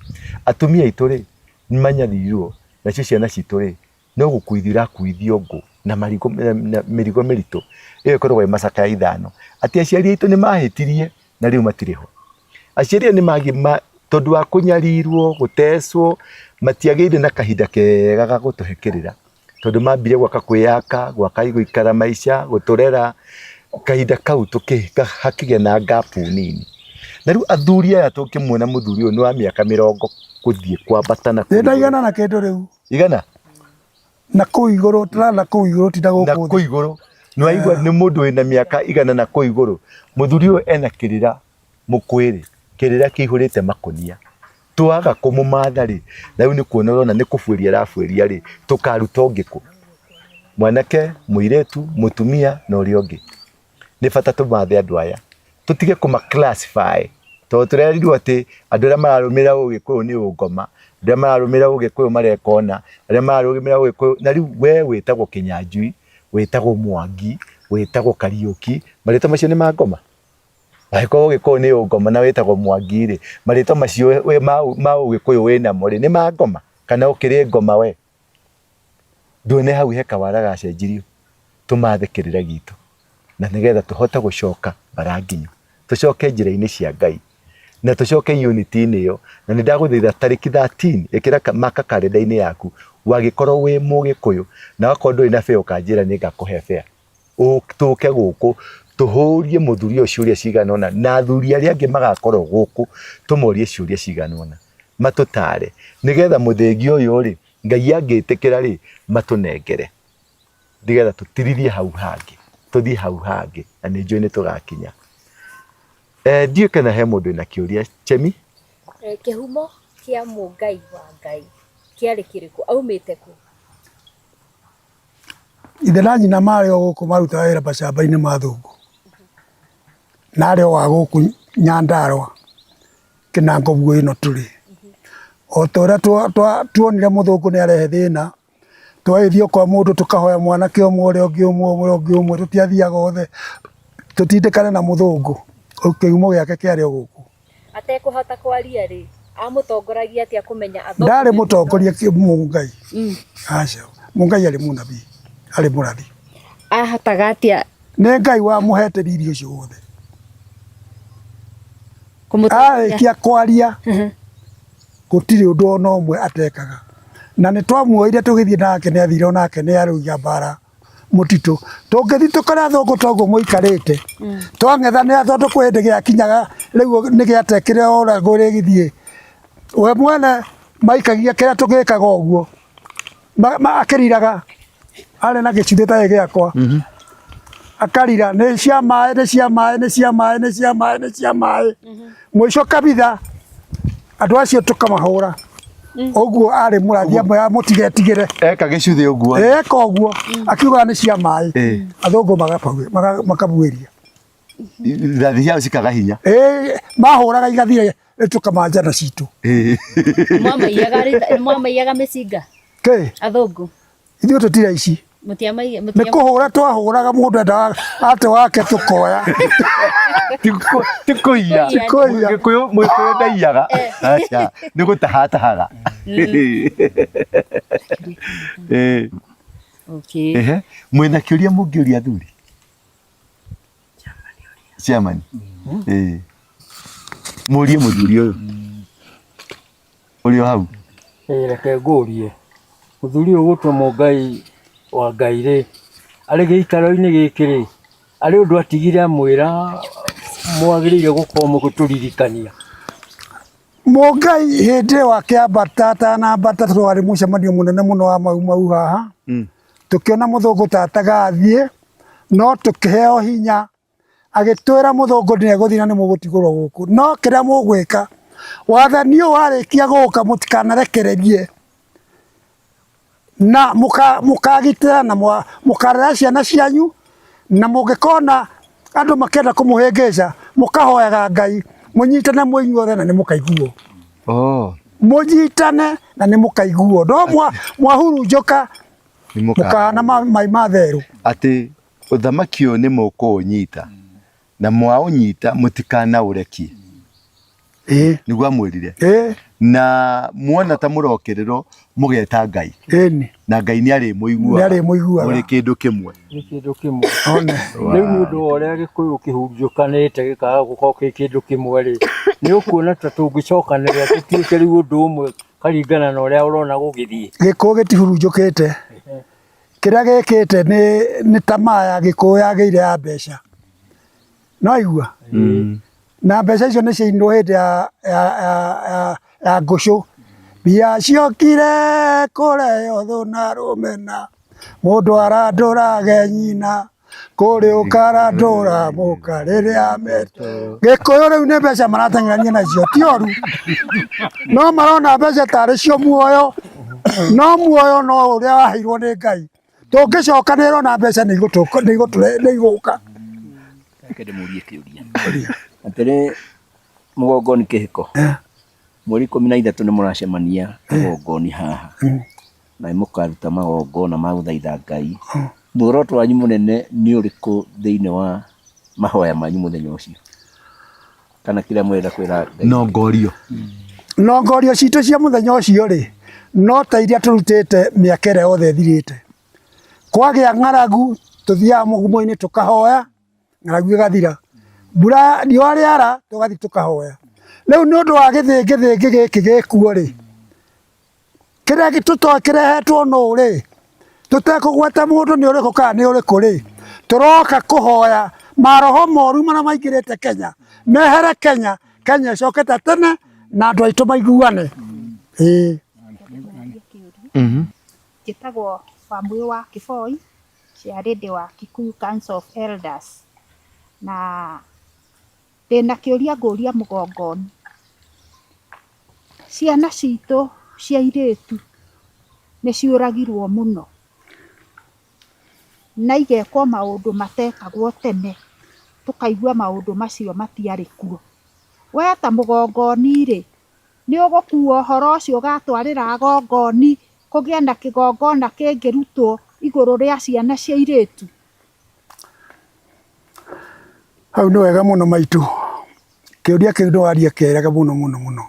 Atumia aitũ rĩ, nĩmanyaririrwo, nacio ciana citũ rĩ, no gũkuithio irakuithio ngũ na marigũ na mĩrigo mĩritũ ĩyo ĩkoragwo ĩ macakaya ithano. Atĩ aciari aitũ nĩmahĩtirie na rĩu matirĩ ho. Aciari aya nĩmagĩ tondũ wa kũnyarirwo, gũtecwo, matiagĩire na kahinda kega ga gũtũhe kĩrĩra. Tondũ mambire gwaka kwĩyaka, gwaka gũikara maica, gũtũrera, kahinda kau hakĩgĩa na gap nini. Na rĩu athuri aya tũngĩmuona mũthuri ũyũ nĩ wa mĩaka mĩrongo gũthiĩ kwambata na kũu. Ndĩ na igana na kĩndũ rĩu. Igana? Na kũu igũrũ, tũrarĩ na kũu igũrũ ti na gũkũ thĩ. Na kũu igũrũ. Nĩ waigua nĩ mũndũ wĩna mĩaka igana na kũu igũrũ. Mũthuri ũyũ ena kĩrĩra mũkwĩrĩ, kĩrĩra kĩihũrĩte makũnia. Twaga kũmũmatha rĩ, na rĩu nĩ kuona ũrona nĩ kũbuĩria arabuĩria rĩ, tũkaruta ũngĩ kũ? Mwanake, mũirĩtu, mũtumia na ũrĩa ũngĩ. Nĩ bata tũmathe andũ aya, tũtige kũma classify tondũ tũrerirwo atĩ andũ arĩa mararũmĩrĩra ũgĩkũyũ nĩ ũngoma, andũ arĩa mararũmĩrĩra ũgĩkũyũ mareka ũna, arĩa mararũmĩrĩra ũgĩkũyũ, na rĩu we wĩtagwo Kĩnyanjui, wĩtagwo Mwangi, wĩtagwo Kariũki, marĩtwa macio nĩ ma ngoma? Angĩkorwo ũgĩkũyũ nĩ ũngoma na wĩtagwo Mwangi rĩ, marĩtwa macio ma ũgĩkũyũ wĩnamo rĩ, nĩ ma ngoma kana ũkĩrĩ ngoma we? Nduone hau he kawara gacenjirio, tũmathe kĩrĩra gitũ na nĩgetha tũhote gũcoka bara nginyu, tũcoke njĩra-inĩ cia Ngai na tũcoke unity-inĩ ĩyo. Na nĩ ndagũthaitha tarĩki 13 ĩkĩra maka karenda-inĩ yaku, wagĩkorwo wĩ mũgĩkũyũ na wakorwo ndũrĩ na fare ũkanjĩra nĩ ngakũhe fare. Tũke gũkũ tũhũrie mũthuri ũyũ ciũria cigana ũna na athuri arĩa angĩ magakorwo gũkũ tũmorie ciũria cigana ũna matũtare nĩgetha mũthĩgi ũyũ rĩ, Ngai angĩtĩkĩra rĩ, matũnengere nĩgetha tũtirithie hau hangĩ, tũthiĩ hau hangĩ na nĩ njũĩ nĩ tũgakinya. Eh, ndiũĩ kana he mũndũ wĩna kĩũria Chemi? Eh, kĩhumo kĩa mũngai wa Ngai kĩarĩ kĩrĩkũ? Aumĩte kũ? Ithe na nyina marĩ o gũkũ marutaga wĩra macamba-inĩ ma athũngũ. Na arĩ o wa gũkũ Nyandarũa, Kĩnangobu ĩno tũrĩ. O ta ũrĩa tuonire mũthũngũ nĩ arehe thĩna, twagĩthiĩ o kwa mũndũ tũkahoya mwanake ũmwe ũrĩa ũngĩ ũmwe ũrĩa ũngĩ ũmwe, tũtiathiaga othe, tũtindĩkane na mũthũngũ. Kĩhumo gĩake kĩarĩ o gũkũ. Atekũhota kwaria rĩ, amũtongoragia atĩa kũmenya athũngũ? Ndarĩ mũtongoria Mũngai. Aca. Mũngai arĩ mũnabii, arĩ mũrathi. Ahotaga atĩa? Nĩ Ngai wamũhete riri ũcio wothe. Arĩkia kwaria gũtirĩ ũndũ ona ũmwe atekaga. Na nĩ twamuoire tũgĩthiĩ nake nĩ athire onake nĩ arũiga mbara mũtitũ. Tũngĩthiĩ tũkore athũngũ toguo mũikarĩte, twang'ethanĩra tondũ kwĩ hĩndĩ gĩakinyaga rĩu nĩ gĩatekire oragwo rĩgĩthiĩ. We mwene maikagia kĩrĩa tũgĩkaga ũguo, akĩriraga arĩ na gĩcuthĩ ta gĩkĩ gĩakwa, akarira nĩ cia maĩ, nĩ cia maĩ, nĩ cia maĩ, nĩ cia maĩ, nĩ cia maĩ. Mũico kabitha andũ acio tũkamahũra. Ũguo arĩ mũrathi amwe mũtigetigĩre. Eka gĩcuthĩ ũguo. Eka ũguo akiuga nĩ cia maĩ. Athũngũ makabuĩria. Irathi ciao cikaga hinya. Ĩĩ mahũraga igathira rĩu tũkamanja na citũ. Mwamaiyaga mĩcinga? Kĩ? Athũngũ. Ithuĩ tũtirĩ aici. Nĩ kũhũra twahũraga mũndũ endaga ate wake tũkoya. Ti kũiya. Ti kũiya. Gĩkũyũ mũgĩkũyũ ndaiyaga. Aca, nĩ gũtaha atahaga. Okay. Ehe, mwĩna kĩũria mũngĩũria athuri? Chairman. Ĩĩ. Mũrie mũthuri ũyũ. Ũrĩ o hau. Ĩĩ reke ngũrie, mũthuri ũyũ ũgũtwo mũngai wa Ngai rĩ, arĩ gĩikaro-inĩ gĩkĩ rĩ, arĩ ũndũ atigire amwĩra mwagĩrĩire gũkorwo mũgĩtũririkania? Mũngai hĩndĩ ĩyo akĩambata atanambata twarĩ mũcemanio mũnene mũno wa Mau Mau haha, tũkĩona mũthũngũ ta atagathiĩ, no tũkĩheo hinya Agĩtwĩra mũthũngũ nĩ egũthiĩ na nĩ mũgũtigũrwo gũkũ. No kĩrĩa mũgwĩka, wathani ũyũ warĩkia gũka mũtikanarekererie na mũkagitĩra na mũkarera ciana cianyu na mũngĩkona andũ makĩenda kũmũhĩngĩca mũkahoyaga Ngai mũnyitane mwĩ inyuothe na nĩ mũkaiguo. Oh. Mũnyitane na nĩ mũkaiguo. No mwahurunjũka mũkahana mai ma therũ. Atĩ Ũthamaki ũyũ nĩ mũkũũnyita na mwaũnyita mũtikanaũrekie. Nĩguo amwĩrire. Na muona ta mũrokĩrĩrwo mũgeta Ngai. Na Ngai nĩ arĩmũiguaga. Nĩ arĩmũiguaga. Mũrĩ kĩndũ kĩmwe. Nĩ kĩndũ kĩmwe. Rĩu nĩ ũndũ wa ũrĩa Gĩkũyũ kĩhunjũkanĩte gĩkaga gũkorwo kĩ kĩndũ kĩmwe rĩ, nĩ ũkuona ta tũngĩcokanĩrĩra tũtuĩke rĩu ũndũ ũmwe karingana na ũrĩa ũrona gũgĩthiĩ? Gĩkũyũ gĩtihurunjũkĩte. Kĩrĩa gĩkĩte nĩ nĩ tamaa ya Gĩkũyũ yagĩire ya mbeca. Nĩwaigua? Na mbeca icio nĩ ciainirwo hĩndĩ ya ya ya ya ya ngũcũ. Mbia ciokire kũrehwo thũ na rũmena, mũndũ arandũrage nyina. Kũrĩ ũkarandũra mũka rĩrĩa metwo. Gĩkũyũ rĩu nĩ mbeca marateng'erania nacio ti ũru. No marona mbeca tarĩ cio muoyo, no muoyo no ũrĩa waheirwo nĩ Ngai. Tũngĩcokanĩrĩra na mbeca nĩ igũka. Reke ndĩmũrie kĩũria. Atĩrĩ mũgongoni kĩhiko. Mweri 13 nĩ mũracemania magongoni haha na nĩ mũkaruta magongona ma gũthaitha Ngai. Muoroto wanyu mũnene nĩ ũrĩkũ thĩinĩ wa mahoya manyu mũthenya ũcio? Kana kĩrĩa mũrenda kwĩra Ngai? Nongorio. Nongorio citũ cia mũthenya ũcio rĩ, no ta iria tũrutĩte mĩaka ĩrĩa yothe ĩthirĩte. Kwagĩa ng'aragu tũthiaga mũgumo-inĩ tũkahoya, ng'aragu ĩgathira. Mbura riũa rĩara tũgathiĩ tũkahoya. Rĩu nĩ ũndũ wa gĩthĩngĩthĩngĩ gĩkĩ gĩkuo rĩ, kĩrĩa tũtoĩ kĩrehetwo nũ rĩ, tũtekũgweta mũndũ nĩ ũrĩkũ kana nĩ ũrĩkũ rĩ, tũroka kũhoya maroho moru marĩa maingĩrĩte Kenya mehere Kenya, Kenya ĩcoke ta tene na andũ aitũ maiguane. Ĩĩ. Njĩtagwo Wambũyũ wa Kĩboi, Chairlady wa Kikuyu Council of Elders, na ndĩna kĩũria ngũria mũgongoni. Ciana citũ cia airĩtu nĩ ciũragirwo mũno, na igekwo maũndũ matekagwo tene, tũkaigua maũndũ macio matiarĩ kuo. We ta mũgongoni rĩ, nĩ ũgũkua ũhoro ũcio ũgatwarĩra agongoni kũgĩe na kĩgongona kĩngĩrutwo igũrũ rĩa ciana cia airĩtu? Hau nĩ wega mũno maitũ. Kĩũria kĩu nĩwaria kĩega mũno mũno mũno.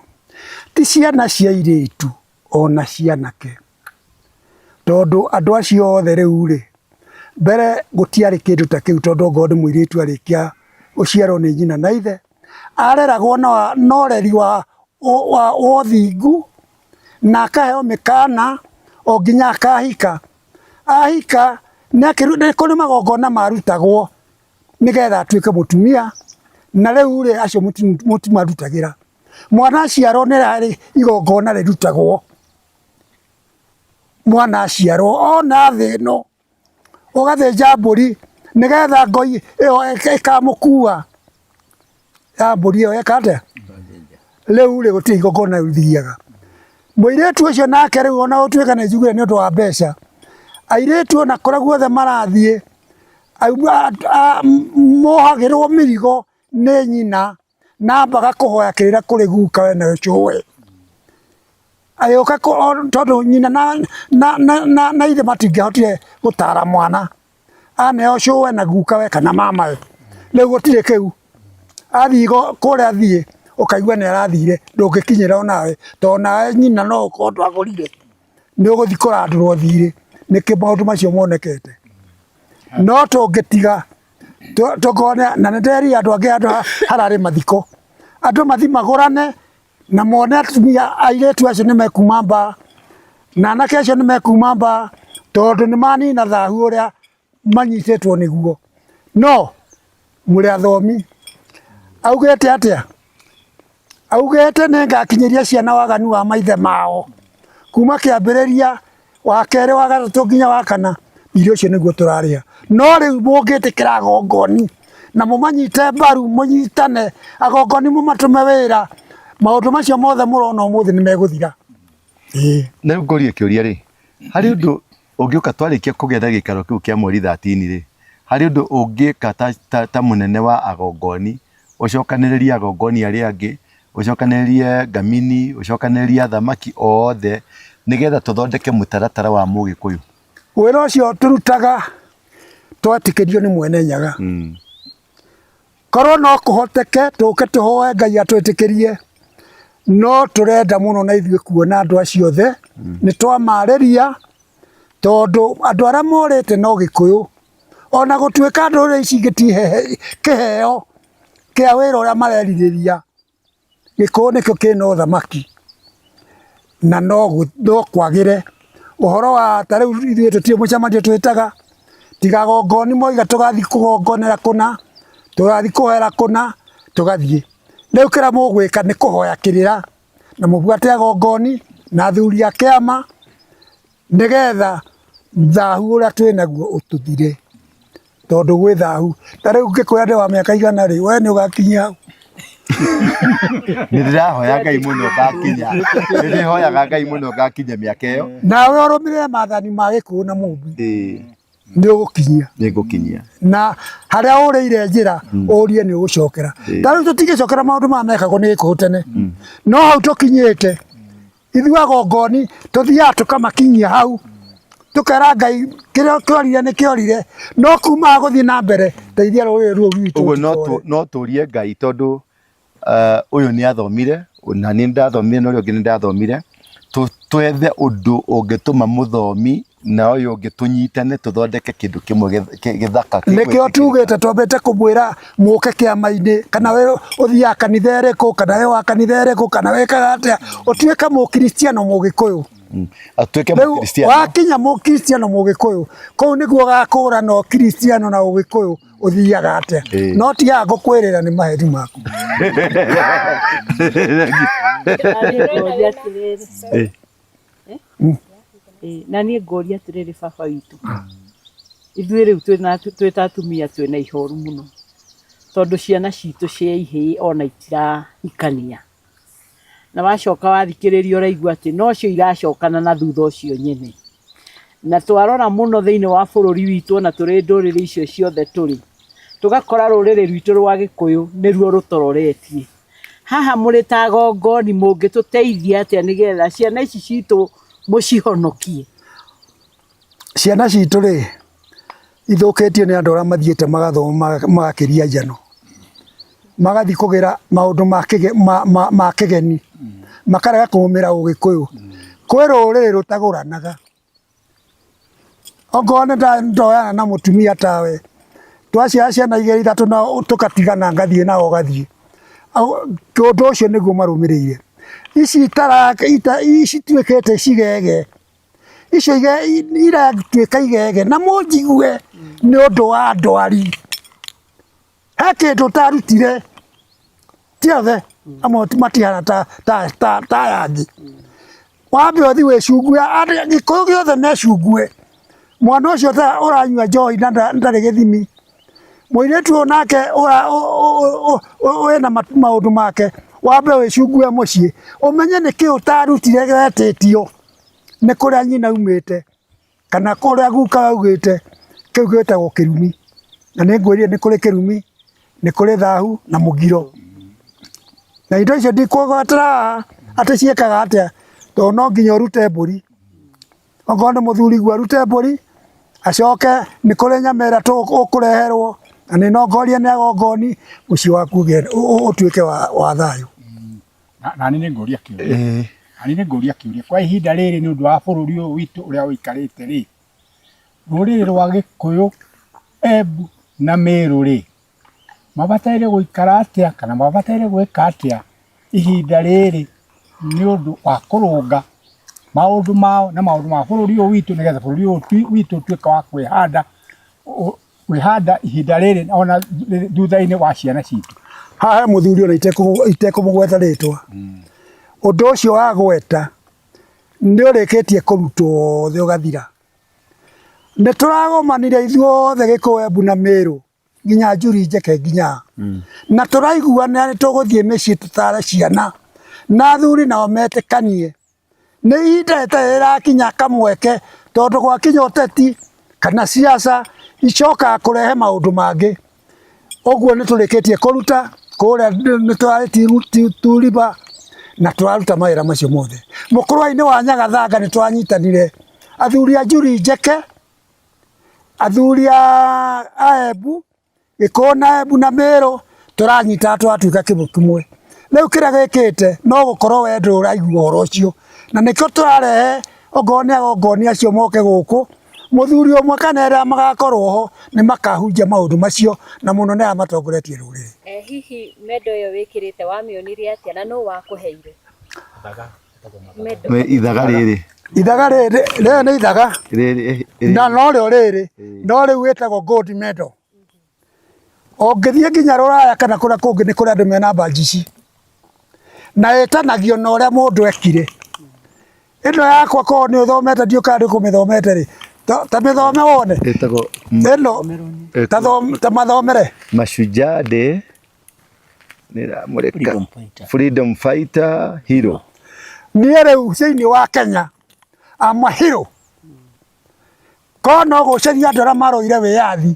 Ti ciana cia airĩtu ona cia anake, tondũ andũ acio othe rĩu rĩ, mbere gũtiarĩ kĩndũ ta kĩu tondũ okorwo nĩ mũirĩtu arĩkia gũciarwo nĩ nyina na ithe, areragwo na ũreri wa ũthingu na akaheo mĩkana o nginya akahika. Ahika nĩ kũrĩ magongona marutagwo nĩgetha atuĩke mũtumia, na rĩu rĩ acio mũtimarutagĩra. Mwana aciarwo nĩ harĩ igongona rĩrutagwo, mwana aciarwo ona thĩ ĩno, ũgathĩnja mbũri nĩgetha ngoi ĩyo ĩkamũkua ya mbũri ĩyo ĩka atĩa? Rĩu rĩ gũtirĩ igongona rĩthiaga. Mũirĩtu ũcio nake rĩu ona gũtuĩka nĩ njugire nĩ ũndũ wa mbeca, airĩtu ona kũrĩa guothe marathiĩ, mohagĩrwo mĩrigo nĩ nyina na ambaga kũhoya kĩrĩra kũrĩ gukawe na cũwe. Agĩũka tondũ nyina na ithe matingĩahotire gũtara mwana, aneo cũwe na gukawe kana mamawe. Rĩu gũtirĩ kĩu, athiĩ kũrĩa athiĩ ũkaigua nĩ arathire ndũngĩkinyĩra onawe tondũ onawe nyina no ũkorwo ndwagũrire. Nĩ ũgũthiĩ kũrandũrwo thirĩ, nĩkĩo maũndũ macio monekete. No tũngĩtiga tũkona na nĩ ndĩrerire andũ angĩ handũ hararĩ mathiko, andũ mathiĩ magũrane na mone atumia airĩtu acio nĩ mekuma mbaa na anake acio nĩ mekuma mbaa tondũ nĩ manina thahu ũrĩa manyitĩtwo nĩguo. No mũrĩ athomi, augĩte atĩa? Augĩte nĩ ngakinyĩria ciana waganu wa maithe mao kuma kĩambĩrĩria wa kerĩ wa gatatũ nginya wa kana irio icio nĩguo tũrarĩa. No rĩu mũngĩtĩkĩra agongoni na mũmanyite mbaru mũnyitane agongoni mũmatũme wĩra maũndũ macio mothe mũrona ũmũthĩ nĩ megũthira. Ĩĩ. Na rĩu ngũrie kĩũria rĩ, harĩ ũndũ ũngĩũka twarĩkia kũgĩa na gĩikaro kĩu kĩa mweri 13 rĩ, harĩ ũndũ ũngĩka ta, ta, ta mũnene wa agongoni, ũcokanĩrĩrie agongoni arĩa angĩ, ũcokanĩrĩrie ngamini, ũcokanĩrĩrie athamaki othe, nĩgetha tũthondeke mũtaratara wa mũgĩkũyũ? Wĩra ũcio tũrutaga Twetĩkĩrio nĩ Mwene Nyaga. Korwo no kũhoteke tũke tũhoe Ngai atwĩtĩkĩrie, no tũrenda mũno na ithuĩ kuona andũ acio othe. Nĩ twamarĩria tondũ andũ arĩa morĩte no Gĩkũyũ, ona gũtuĩka ndũrĩrĩ ici ingĩ ti kĩheo kĩa wĩra ũrĩa marerirĩria, Gĩkũyũ nĩkĩo kĩna ũthamaki na no kwagĩre. Ũhoro wa ta rĩu ithuĩ tũtirĩ mũcemanio twĩtaga, tiga agongoni moiga tũgathiĩ kũgongonera kũna, tũgathiĩ kũhoera kũna, tũgathiĩ. Rĩu kĩrĩa mũgwĩka nĩ kũhoya kĩrĩra na mũbuate agongoni na athuri a kĩama nĩgetha thahu ũrĩa twĩnaguo ũtũthire. Tondũ gwĩ thahu. Ta rĩu ngĩkwĩra ndĩ wa mĩaka igana rĩ, we nĩ ũgakinyia hau? Nĩ ndĩrahoya Ngai mũno ngakinya. Nĩ ndĩhoyaga Ngai mũno ngakinya mĩaka ĩyo. Nawe ũrũmĩrĩre maathani ma Gĩkũyũ na Mũmbi. Nĩ ũgũkinyia. Nĩ ngũkinyia. Na harĩa ũrĩire njĩra ũrie nĩ ũgũcokera. Ta rĩu tũtingĩcokera maũndũ maya mekagwo nĩ Gĩkũyũ tene. No hau tũkinyĩte Ithuĩ agongoni tũthiaga tũkamakinyia hau, tũkera Ngai kĩrĩa kĩorire nĩ kĩorire, no kuma haha gũthiĩ na mbere teithia rũrĩrĩ rũrũ rwitũ. Ũguo no tũrie Ngai tondũ ũyũ nĩ athomire na niĩ nĩ ndathomire na ũrĩa ũngĩ nĩ ndathomire, twethe ũndũ ũngĩtũma mũthomi na ũyũ ũngĩ tũnyitane tũthondeke kĩndũ kĩmwe gĩthaka. Nĩkĩo tugĩte twambĩte kũmwĩra mũke kĩama-inĩ, kana we ũthiaga kanitha ĩrĩkũ, kana we wa kanitha ĩrĩkũ, kana wĩkaga atĩa, ũtuĩke mũkristiano mũgĩkũyũ. Atuĩke Rĩu mũkristiano. wakinya mũkristiano mũgĩkũyũ, kũu nĩguo ũgakũrana ũkristiano na ũgĩkũyũ ũthiaga atĩa. No tigaga ngũkwĩrĩra nĩ maheni maku. Na niĩ ngũria atĩrĩrĩ. Na niĩ ngũria atĩrĩrĩ baba witũ, ithuĩ rĩu twĩ ta atumia twĩna ihoru mũno, tondũ ciana citũ cia ihĩĩ ona itirahikania. Na wacoka wathikĩrĩria ũraigua atĩ nocio iracokana na thutha ũcio nyene. Na twarora mũno thĩiniĩ wa bũrũri witũ ona tũrĩ ndũrĩrĩ icio ciothe tũrĩ, tũgakora rũrĩrĩ rwitũ rwa gĩkũyũ nĩruo rũtororetie. Haha mũrĩ ta agongoni mũngĩtũteithia atĩa nĩgetha ciana ici citũ mũcihonokie? Ciana citũ rĩ, ithũkĩtio nĩ andũ arĩa mathiĩte magathoma magakĩria njano, magathiĩ kũgĩra maũndũ ma kĩgeni, makarega kũhũmĩra ũgĩkũyũ. Kwĩ rũrĩrĩ rũtagũranaga. Okorwo nĩ ndoyana na mũtumia tawe, twaciara ciana igĩrĩ ithatũ na tũgatigana ngathiĩ nawe ũgathiĩ. Ũndũ ũcio nĩguo marũmĩrĩire. Ici cituĩkĩte cigege, icio iratuĩka igege na mũnjigue nĩ ũndũ wa ndwari. He kĩndũ ũtarutire, ti othe, amwe matihana ta ta ta ta aya angĩ. Wambe ũthiĩ wĩcungue, gĩkũyũ gĩothe mecungue, mwana ũcio ũranyua njohi na ndarĩ gĩthimi, mũirĩtu ũyũ nake wĩna maũndũ make, wambe wĩcungue mũciĩ, ũmenye nĩkĩ ũtarutire wetĩtio nĩ kũrĩa nyina aumĩte. Kana kũrĩa guka augĩte, kĩu gĩtagwo kĩrumi. Na nĩ ngwĩrire nĩ kũrĩ kĩrumi, nĩ kũrĩ thahu na mũgiro. Na indo icio ndikũgwetera haha atĩ ciĩkaga atĩa, tondũ no nginya ũrute mbũri. Okorwo nĩ mũthuri guo arute mbũri, acoke nĩ kũrĩ nyama ĩrĩa ũkũreherwo, na nĩ nongoria nĩ agongoni, mũciĩ waku ũtuĩke wa thayũ. Na niĩ nĩ ngũria kĩũria. Na niĩ nĩ ngũria kĩũria, kwa ihinda rĩrĩ nĩ ũndũ wa bũrũri ũyũ witũ ũrĩa ũikarĩte rĩ, rũrĩrĩ rwa Gĩkũyũ, Embu na Mĩrũ rĩ, mabataire gũikara atĩa kana mabataire gwĩka atĩa ihinda rĩrĩ nĩ ũndũ wa kũrũnga maũndũ mao na maũndũ ma bũrũri ũyũ witũ nĩgetha bũrũri ũyũ witũ ũtuĩke wa kwĩhanda kwĩhanda ihinda rĩrĩ ona thutha-inĩ wa ciana citũ. Haha he mũthuri ona itekũmũgweta rĩtwa, ũndũ ũcio wagweta nĩ ũrĩkĩtie kũrutwo wothe ũgathira. Nĩ tũragomanire ithuothe Gĩkũyũ, Embu na Mĩrũ nginya Njuri Njeke nginya na tũraiguana nĩ tũgũthiĩ mĩciĩ tũtare ciana na athuri nao metĩkanie. Nĩ ihinda rĩtarĩ rĩrakinya kamweke tondũ gwakinya ũteti kana siasa icokaga kũrehe maũndũ mangĩ. Ũguo nĩ tũrĩkĩtie kũruta kũrĩa nĩ tũrarĩ Turiba na tũraruta mawĩra macio mothe. Mũkũrwe-inĩ wa Nyagathanga nĩ tũranyitanire athuri a Njuri Njeke. Athuri a Embu, Gĩkũyũ na Embu na Mĩrũ tũranyita tũratuĩka kĩmwe kĩmwe. Rĩu kĩrĩa gĩkĩte no gũkorwo we ndũrĩ ũraigua ũhoro ũcio, na nĩkĩo tũrarehe okorwo nĩ agongoni acio moke gũkũ, mũthuri ũmwe kana erĩ arĩa magakorwo ho nĩ makahunjia maũndũ macio na mũno nĩ arĩa matongoretie rũrĩrĩ. Hihi mendo ĩyo wĩkĩrĩte wamĩonire atĩa na nũ wakũheire? Mendo. Ithaga rĩrĩ. Ithaga rĩrĩ, rĩrĩ nĩ ithaga Rĩrĩ. na norĩo rĩrĩ, no rĩu wĩtagwo gold medal. Ũngĩthiĩ nginya rũraya kana kũrĩa kũngĩ nĩ kũrĩ andũ mena mbanji ici. Na ĩtanagio na ũrĩa mũndũ ekire. Ĩno yakwa korwo nĩ ũthomete ndiũĩ kana nĩ ũkũmĩthomete rĩ, ta mĩthome wone. Ĩtagwo Ĩno ta mathomere. Mashujaa Day nĩramũrĩka Freedom Fighter Hero. Niĩ rĩu thĩinĩ wa Kenya I'm a hero. Korwo no gũcaria andũ arĩa marũire wĩyathi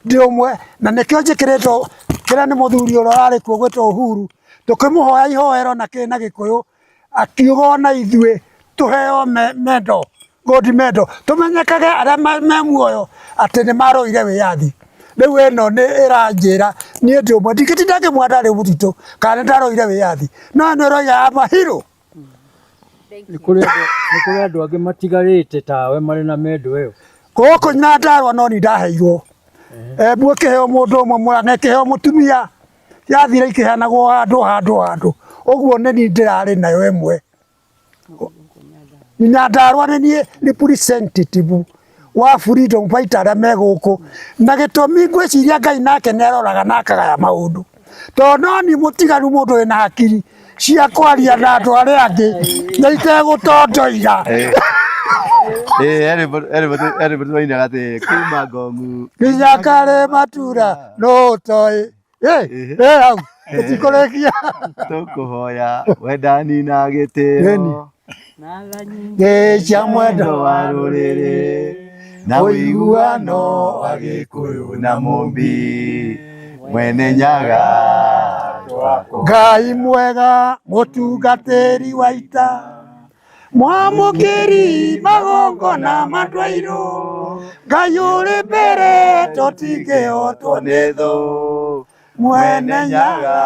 ndĩ ũmwe, na nĩkĩo njĩkĩrĩtwo kĩrĩa nĩ mũthuri ũrĩa ũrarĩ kuo ũgwĩtwo Uhuru, tũkĩmũhoya ihoero na kĩ na Gĩkũyũ, akiuga ona ithuĩ tũheo medal, gold medal, tũmenyekage arĩa me muoyo atĩ nĩ marũire wĩyathi. Rĩu ĩno nĩ ĩranjĩra niĩ ndĩ ũmwe, ndingĩtinda ngĩmwĩra ndarĩ mũtitũ kana nĩ ndarũire wĩyathi, no ĩno ĩroiga I'm a hero. Nĩ kũrĩ andũ nĩ kũrĩ andũ angĩ matigarĩte tawe marĩ na mendo ĩyo. Gũkũ Nyandarua no ni ndaheirwo. Embu ĩkĩheo mũndũ ũmwe, Murang'a ĩkĩheo mũtumia, yathire ikĩheanagwo handũ handũ handũ. Ũguo nĩ niĩ ndĩrarĩ nayo ĩmwe. Nyandarua nĩ niĩ representative wa freedom fighter arĩa me gũkũ. Na gĩtũmi ngwĩciria Ngai nake nĩ aroraga na akagaya maũndũ. Tondũ no niĩ mũtiganu mũndũ wĩna hakiri cia kwaria na andũ arĩa angĩ na itegũtondoira. Erĩ mũtũrainaga atĩ kuma ngongu nginya karĩ matura no ũtoĩ. Ĩ hau tũtikũrĩkia. Tũkũhoya wendani na gĩtĩo Ĩ cia mwendo wa rũrĩrĩ na ũiguano wa Gĩkũyũ na Mũmbi Mwene Nyaga. Ngai mwega mũtungatĩri wa ita mwamũkĩri magongona matwairwo Ngai ũrĩ mbere tũtingĩhotwo nĩ thũ Mwene Nyaga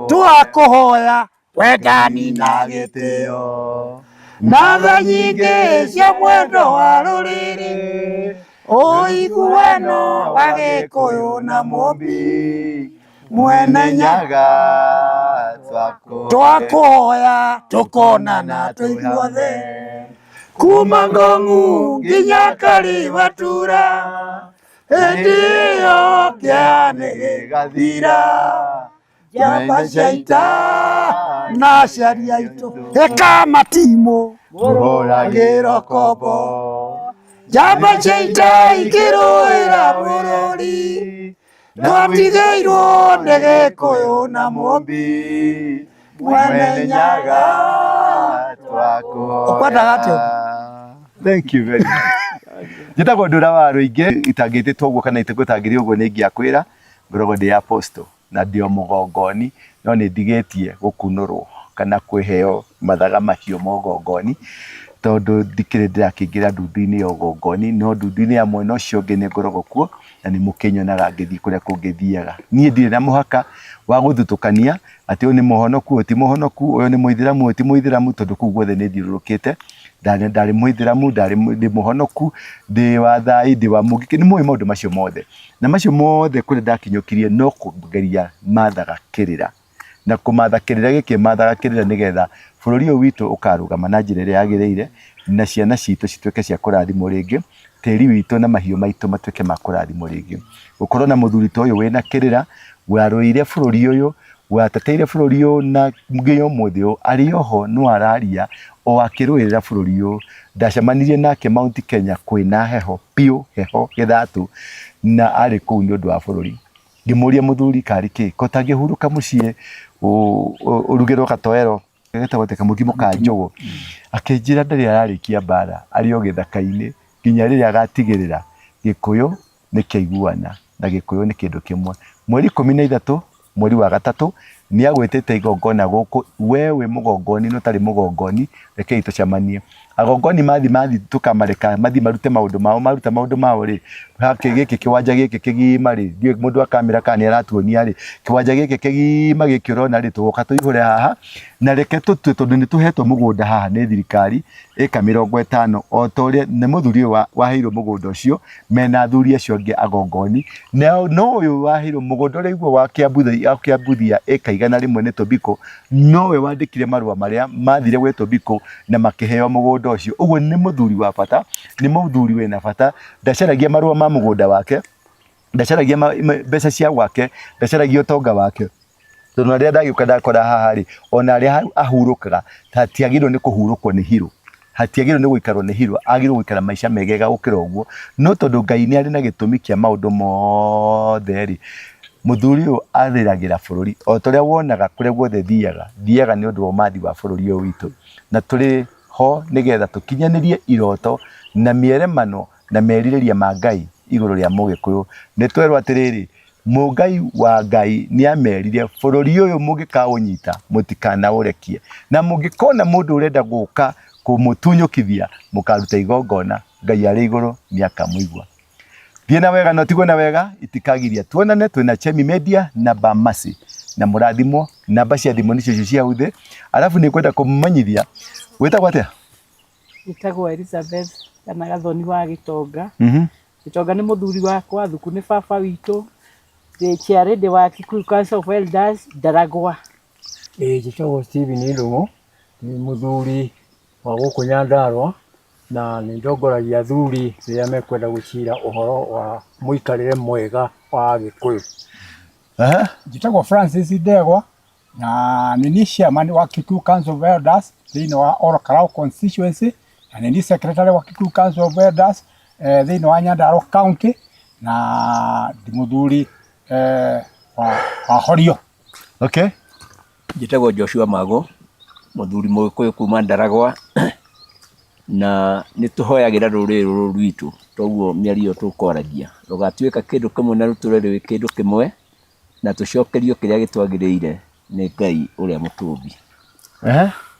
twakũhoya wendani na gĩtĩo na tha nyingĩ cia mwendo wa rũrĩrĩ ũiguano wa Gĩkũyũ na Mũmbi Mwene Nyaga twakũhoya tũkonana tũithuothe kuma Ngong'u nginya Karimatura hĩndĩ ĩyo kĩa nĩ gĩgathira njamba cia ita na aciari aitũ ĩka matimũ mũhũragĩro kombo njamba cia ita ikĩrũĩra bũrũri twatigĩirwo nĩ Gĩkũyũ na Mũmbi Mwene Nyaga Ũkwendaga atĩa? Thank you very much. Njĩtagwo Ndũra wa Rũingĩ, itangĩtĩtwo ũguo kana itagũtangĩrĩ ũguo nĩ ingĩakwĩra, ngoragwo ndĩ apostle na ndĩ o mũgongoni, no nĩ ndigĩtie gũkunũrwo kana kũheo mathaga mahiũ ma ũgongoni, tondũ ndikĩrĩ ndĩrakĩingĩra ndundu-inĩ ya ũgongoni, no ndundu-inĩ ya mwena ũcio ũngĩ nĩ ngoragwo kuo, na nĩ mũkĩnyonaga ngĩthiĩ kũrĩa kũngĩ thiaga. Niĩ ndirĩ na mũhaka wa gũthutũkania atĩ ũyũ nĩ mũhonoku, ũyũ ti mũhonoku, ũyũ nĩ mũithĩramu, ũyũ ti mũithĩramu, tondũ kũu guothe nĩ thiũrũrũkĩte. Ndarĩ mũithĩramu, ndarĩ ndĩ mũhonoku, ndĩ wa thai, ndĩ wa mũngĩkĩ, nĩ mũĩ maũndũ macio mothe. Na macio mothe kũrĩa ndakinyũkirie no kũgeria mathaga kĩrĩra. Na kũmatha kĩrĩra gĩkĩ mathaga kĩrĩra nĩgetha bũrũri ũyũ witũ ũkarũgama na njĩra ĩrĩa yagĩrĩire, na ciana citũ cituĩke cia kũrathimwo rĩngĩ, tĩri witũ na mahiũ maitũ matuĩke ma kũrathimwo rĩngĩ. Gũkorwo na mũthuri ta ũyũ wĩna kĩrĩra, warũĩire bũrũri ũyũ, wateteire bũrũri ũyũ na nginya ũmũthĩ ũyũ arĩ oho no araria o akĩrũĩrĩra bũrũri ũyũ. Ndacemanirie nake Mount Kenya kwĩna heho biũ, heho gĩthatũ, na arĩ kũu nĩ ũndũ wa bũrũri. Ngĩmũria mũthuri karĩ kĩ, ko ũtangĩhurũka mũciĩ ũrugĩrwo gatoero getagwo atĩa kamũkimo ka njũgũ. Akĩnjĩra ndarĩ ararĩkia mbara arĩ o gĩthaka-inĩ nginya rĩrĩa agatigĩrĩra Gĩkũyũ nĩ kĩaiguana na Gĩkũyũ nĩ kĩndũ kĩmwe. Mweri 13 mweri wa gatatũ Nĩ agwĩtĩte igongona gũkũ, we wĩ mũgongoni na ũtarĩ mũgongoni, rekei tũcemanie. Agongoni mathi mathi tũkamareka mathi marute maũndũ mao, maruta maũndũ mao rĩ, gĩkĩ kĩwanja gĩkĩ kĩgima rĩ, ndiũĩ mũndũ wa kamera kana nĩ aratuonia rĩ, kĩwanja gĩkĩ kĩgima gĩkĩ ũrona rĩ, tũgoka tũihũre haha, na reke tũtue tondũ nĩ tũhetwo mũgũnda haha nĩ thirikari, ĩka 50 o ta ũrĩa nĩ mũthuri ũyũ waheirwo mũgũnda ũcio mena athuri acio angĩ agongoni na no ũyũ waheirwo mũgũnda ũrĩa iguo wa Kĩambuthia ĩka 100 nĩ Tobiko nowe wandĩkire marũa marĩa mathire gwĩ Tobiko na makĩheo mũgũnda ũcio. Ũguo nĩ mũthuri wa bata, nĩ mũthuri wĩna bata, ndacaragia marũa ma mũgũnda wake, ndacaragia mbeca cia gwake, ndacaragia ũtonga wake. Tondũ ona rĩrĩa ndagĩũka ndakora haha rĩ, ona harĩa ahurũkaga hatiagĩrĩirwo nĩ kũhurũkwo nĩ hirũ, hatiagĩrĩirwo nĩ gũikarwo nĩ hirũ, agĩrĩirwo gũikara maica megega gũkĩra ũguo. No tondũ Ngai nĩ arĩ na gĩtũmi kĩa maũndũ mothe rĩ, mũthuri ũyũ arĩragĩra bũrũri. O ta ũrĩa wonaga kũrĩa guothe thiaga, thiaga nĩ ũndũ wa ũmathi wa bũrũri ũyũ witũ. Na tũrĩ ho nĩgetha tũkinyanĩrie iroto na mĩeremano na merirĩria ma Ngai igũrũ rĩa mũgĩkũyũ. Nĩ twerwo atĩrĩrĩ, Mũngai wa Ngai nĩamerire, bũrũri ũyũ mũngĩkaũnyita mũtikanaũrekie, na mũngĩkona mũndũ ũrenda gũka kũmũtunyũkithia, mũkaruta igongona, Ngai arĩ igũrũ nĩakamũigua. Thiĩ na wega na ũtigwo na wega, itikagiria tuonane twĩna Chemi Media na Bamasi na mũrathimwo. Namba cia thimũ nĩcio icio cia hau thĩ. Arabu nĩngwenda kũmũmenyithia, wĩtagwo atĩa? Njĩtagwo Elizabeth kana Gathoni wa Gĩtonga. Gĩtonga nĩ mũthuri wakwa, Thuku nĩ baba witũ, ndĩ chairlady wa Kikuyu Council of Elders, Ndaragwa. Ĩĩ njĩtagwo Stephen Ndung'u, ndĩ mũthuri wa gũkũ Nyandarũa na nĩ ndongoragia athuri rĩrĩa mekwenda gũcira ũhoro wa mũikarĩre mwega wa Agĩkũyũ. Njĩtagwo Francis Ndegwa na nĩ niĩ chairman wa Kikuyu Council of Elders thĩinĩ wa Ol Kalou constituency na nĩ niĩ secretary wa Kikuyu Council of Elders thĩinĩ wa Nyandarua county na ndĩ mũthuri wa Horio. Okay. Njĩtagwo Joshua Mago, mũthuri mũgĩkũyũ kuma Ndaragwa, na nĩ tũhoyagĩra rũrĩrĩ rũrũ rwitũ, toguo mĩario tũkwaragia, rũgatuĩka kĩndũ kĩmwe na rũtũre rwĩ kĩndũ kĩmwe, na tũcokerio kĩrĩa gĩtwagĩrĩire nĩ Ngai ũrĩa mũtũmbi.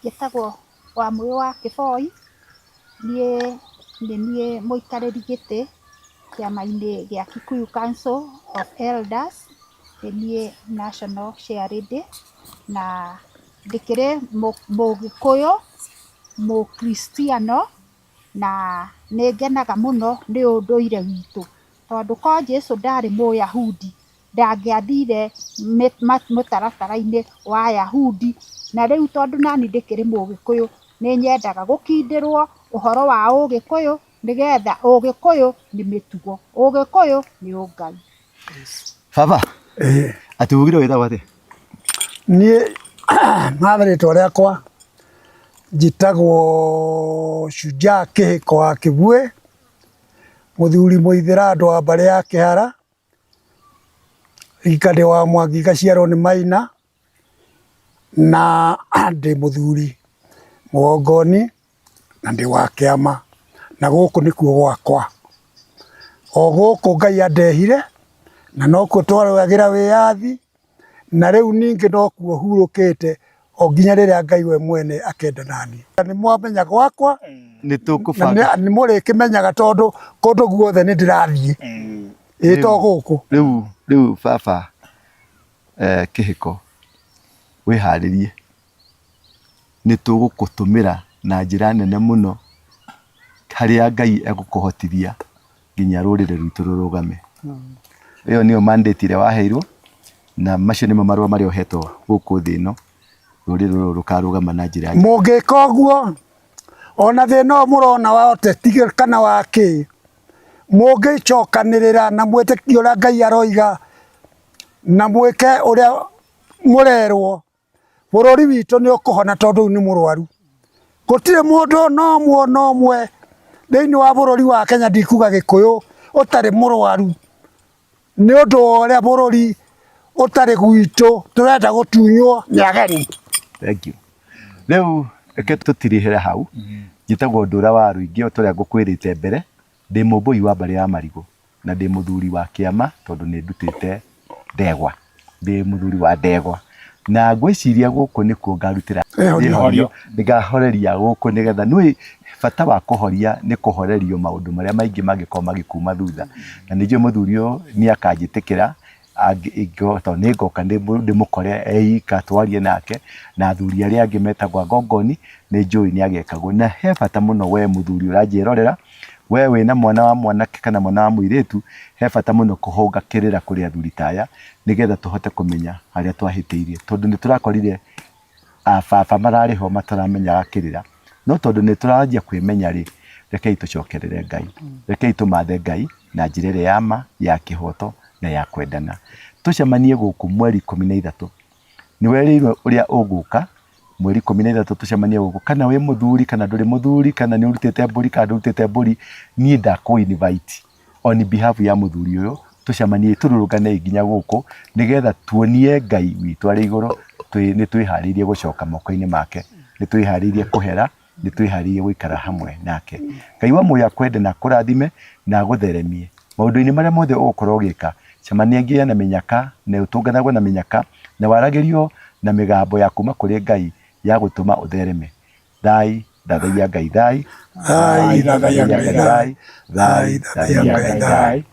Njĩtagwo Wamũyũ wa Kĩboi, niĩ nĩ niĩ mũikarĩri gĩtĩ kĩama-inĩ gĩa Kikuyu Council of Elders, nĩ niĩ national chairlady na ndĩkĩrĩ mũgĩkũyũ, mũkristiano na nĩ ngenaga mũno nĩ ũndũire witũ, tondũ korwo Jesũ ndarĩ mũyahudi ndangĩathire mũtaratara-inĩ wa Ayahudi. Na rĩu tondũ nani ndĩkĩrĩ mũgĩkũyũ, nĩ nyendaga gũkindĩrwo ũhoro wa ũgĩkũyũ nĩgetha ũgĩkũyũ nĩ mĩtugo, ũgĩkũyũ nĩ ũngai. Baba, atĩ ugire wĩtagwo atĩa? Niĩ haha rĩtwa rĩakwa njĩtagwo Shujaa Kĩhĩko wa Kĩbuĩ, mũthuri mũithĩrandũ wa mbarĩ ya Kĩhara. Rika ndĩ wa Mwangi ngaciarwo nĩ Maina, na ndĩ mũthuri mũgongoni na ndĩ wa kĩama, na gũkũ nĩkuo gwakwa. O gũkũ Ngai andehire na nokuo twarũagĩra wĩyathi. Na rĩu ningĩ nokuo hurũkĩte o nginya rĩrĩa Ngai we mwene akenda naniĩ. Nĩ mwamenya gwakwa Nĩ tũkũbanga. na nĩ mũrĩkĩmenyaga tondũ kũndũ guothe nĩ ndĩrathiĩ. Ĩĩ to gũkũ. Rĩu rĩu baba Kĩhĩko wĩharĩrie nĩ tũgũkũtũmĩra na njĩra nene mũno harĩa Ngai egũkũhotithia nginya rũrĩrĩ rwitũ rũrũgame. Ĩyo nĩyo mandate ĩrĩa waheirwo na macio nĩmo marũa marĩa ũhetwo gũkũ thĩ ĩno, rũrĩrĩ rũrũ rũkarũgama na njĩra njega. Mũngĩka ũguo, ona thĩna ũyũ mũrona wa ũteti kana wa kĩ, mũngĩcokanĩrĩra na mwĩtĩkie ũrĩa Ngai aroiga na mwĩke ũrĩa mũrerwo, Bũrũri witũ nĩ ũkũhona tondũ rĩu nĩ mũrwaru. Gũtirĩ mũndũ ona ũmwe ona ũmwe thĩinĩ wa bũrũri wa Kenya ndikuga gĩkũyũ ũtarĩ mũrwaru nĩ ũndũ wa ũrĩa bũrũri ũtarĩ gwitũ tũrenda gũtunywo nĩ ageni. Thank you. Rĩu reke tũtirihĩre hau. Njĩtagwo Ndũra wa Rũingĩ o ta ũrĩa ngũkwĩrĩte mbere. Ndĩ mũmbũi wa mbarĩ ya Marigũ. na ndĩ mũthuri wa kĩama tondũ nĩ ndutĩte ndegwa, ndĩ mũthuri wa ndegwa. Na ngwĩciria gũkũ nĩkuo ngarutĩra Rĩhorio. Nĩngahoreria gũkũ nĩgetha nĩũĩ bata wa kũhoria nĩ kũhorerio maũndũ marĩa maingĩ mangĩkorwo magĩkuma thutha. Na nĩ njũĩ mũthuri ũyũ nĩ akanjĩtĩkĩra tondũ nĩ ngoka ndĩmũkore e ika twarie nake na athuri arĩa angĩ metagwo agongoni nĩ njũĩ nĩ ageka ũguo. Na he bata mũno we mũthuri ũranjĩrorera, we wĩna mwana wa mwanake kana mwana wa mũirĩtu, he bata mũno kũhonga kĩrĩra kũrĩ athuri ta aya nĩgetha tũhote kũmenya harĩa twahĩtĩirie. Tondũ nĩ tũrakorire a baba mararĩ ho mataramenyaga kĩrĩra, no tondũ nĩ tũranjia kwĩmenya rĩ, rekei tũcokerere Ngai, rekei tũmathe Ngai na njĩra ĩrĩa ya ma, ya kĩhoto na ya kwendana. Tũcemanie gũkũ mweri 13, nĩ werĩirwo ũrĩa ũgũka mweri 13 tũcemanie gũkũ, kana wĩ mũthuri kana ndũrĩ mũthuri, kana nĩ ũrutĩte mbũri kana ndũrutĩte mbũri, niĩ ndakũ invite on behalf ya mũthuri ũyũ, tũcemanie tũrũrũngane nginya gũkũ, nĩgetha tuonie Ngai witũ arĩ igũrũ nĩ twĩharĩirie gũcoka moko-inĩ make, nĩ twĩharĩirie kũhera, nĩ twĩharĩirie gũikara hamwe nake. Ngai wa muoyo akwende na akũrathime na agũtheremie maũndũ-inĩ marĩa mothe ũgũkorwo ũgĩka. Cemaniagia na mĩnyaka na ũtũnganagwo na mĩnyaka na waragĩrio na mĩgambo ya kuma kũrĩ Ngai ya gũtũma ũthereme. Thai, thathaiya Ngai thai. Thai, thathaiya Ngai thai. Thai, thathaiya Ngai thai.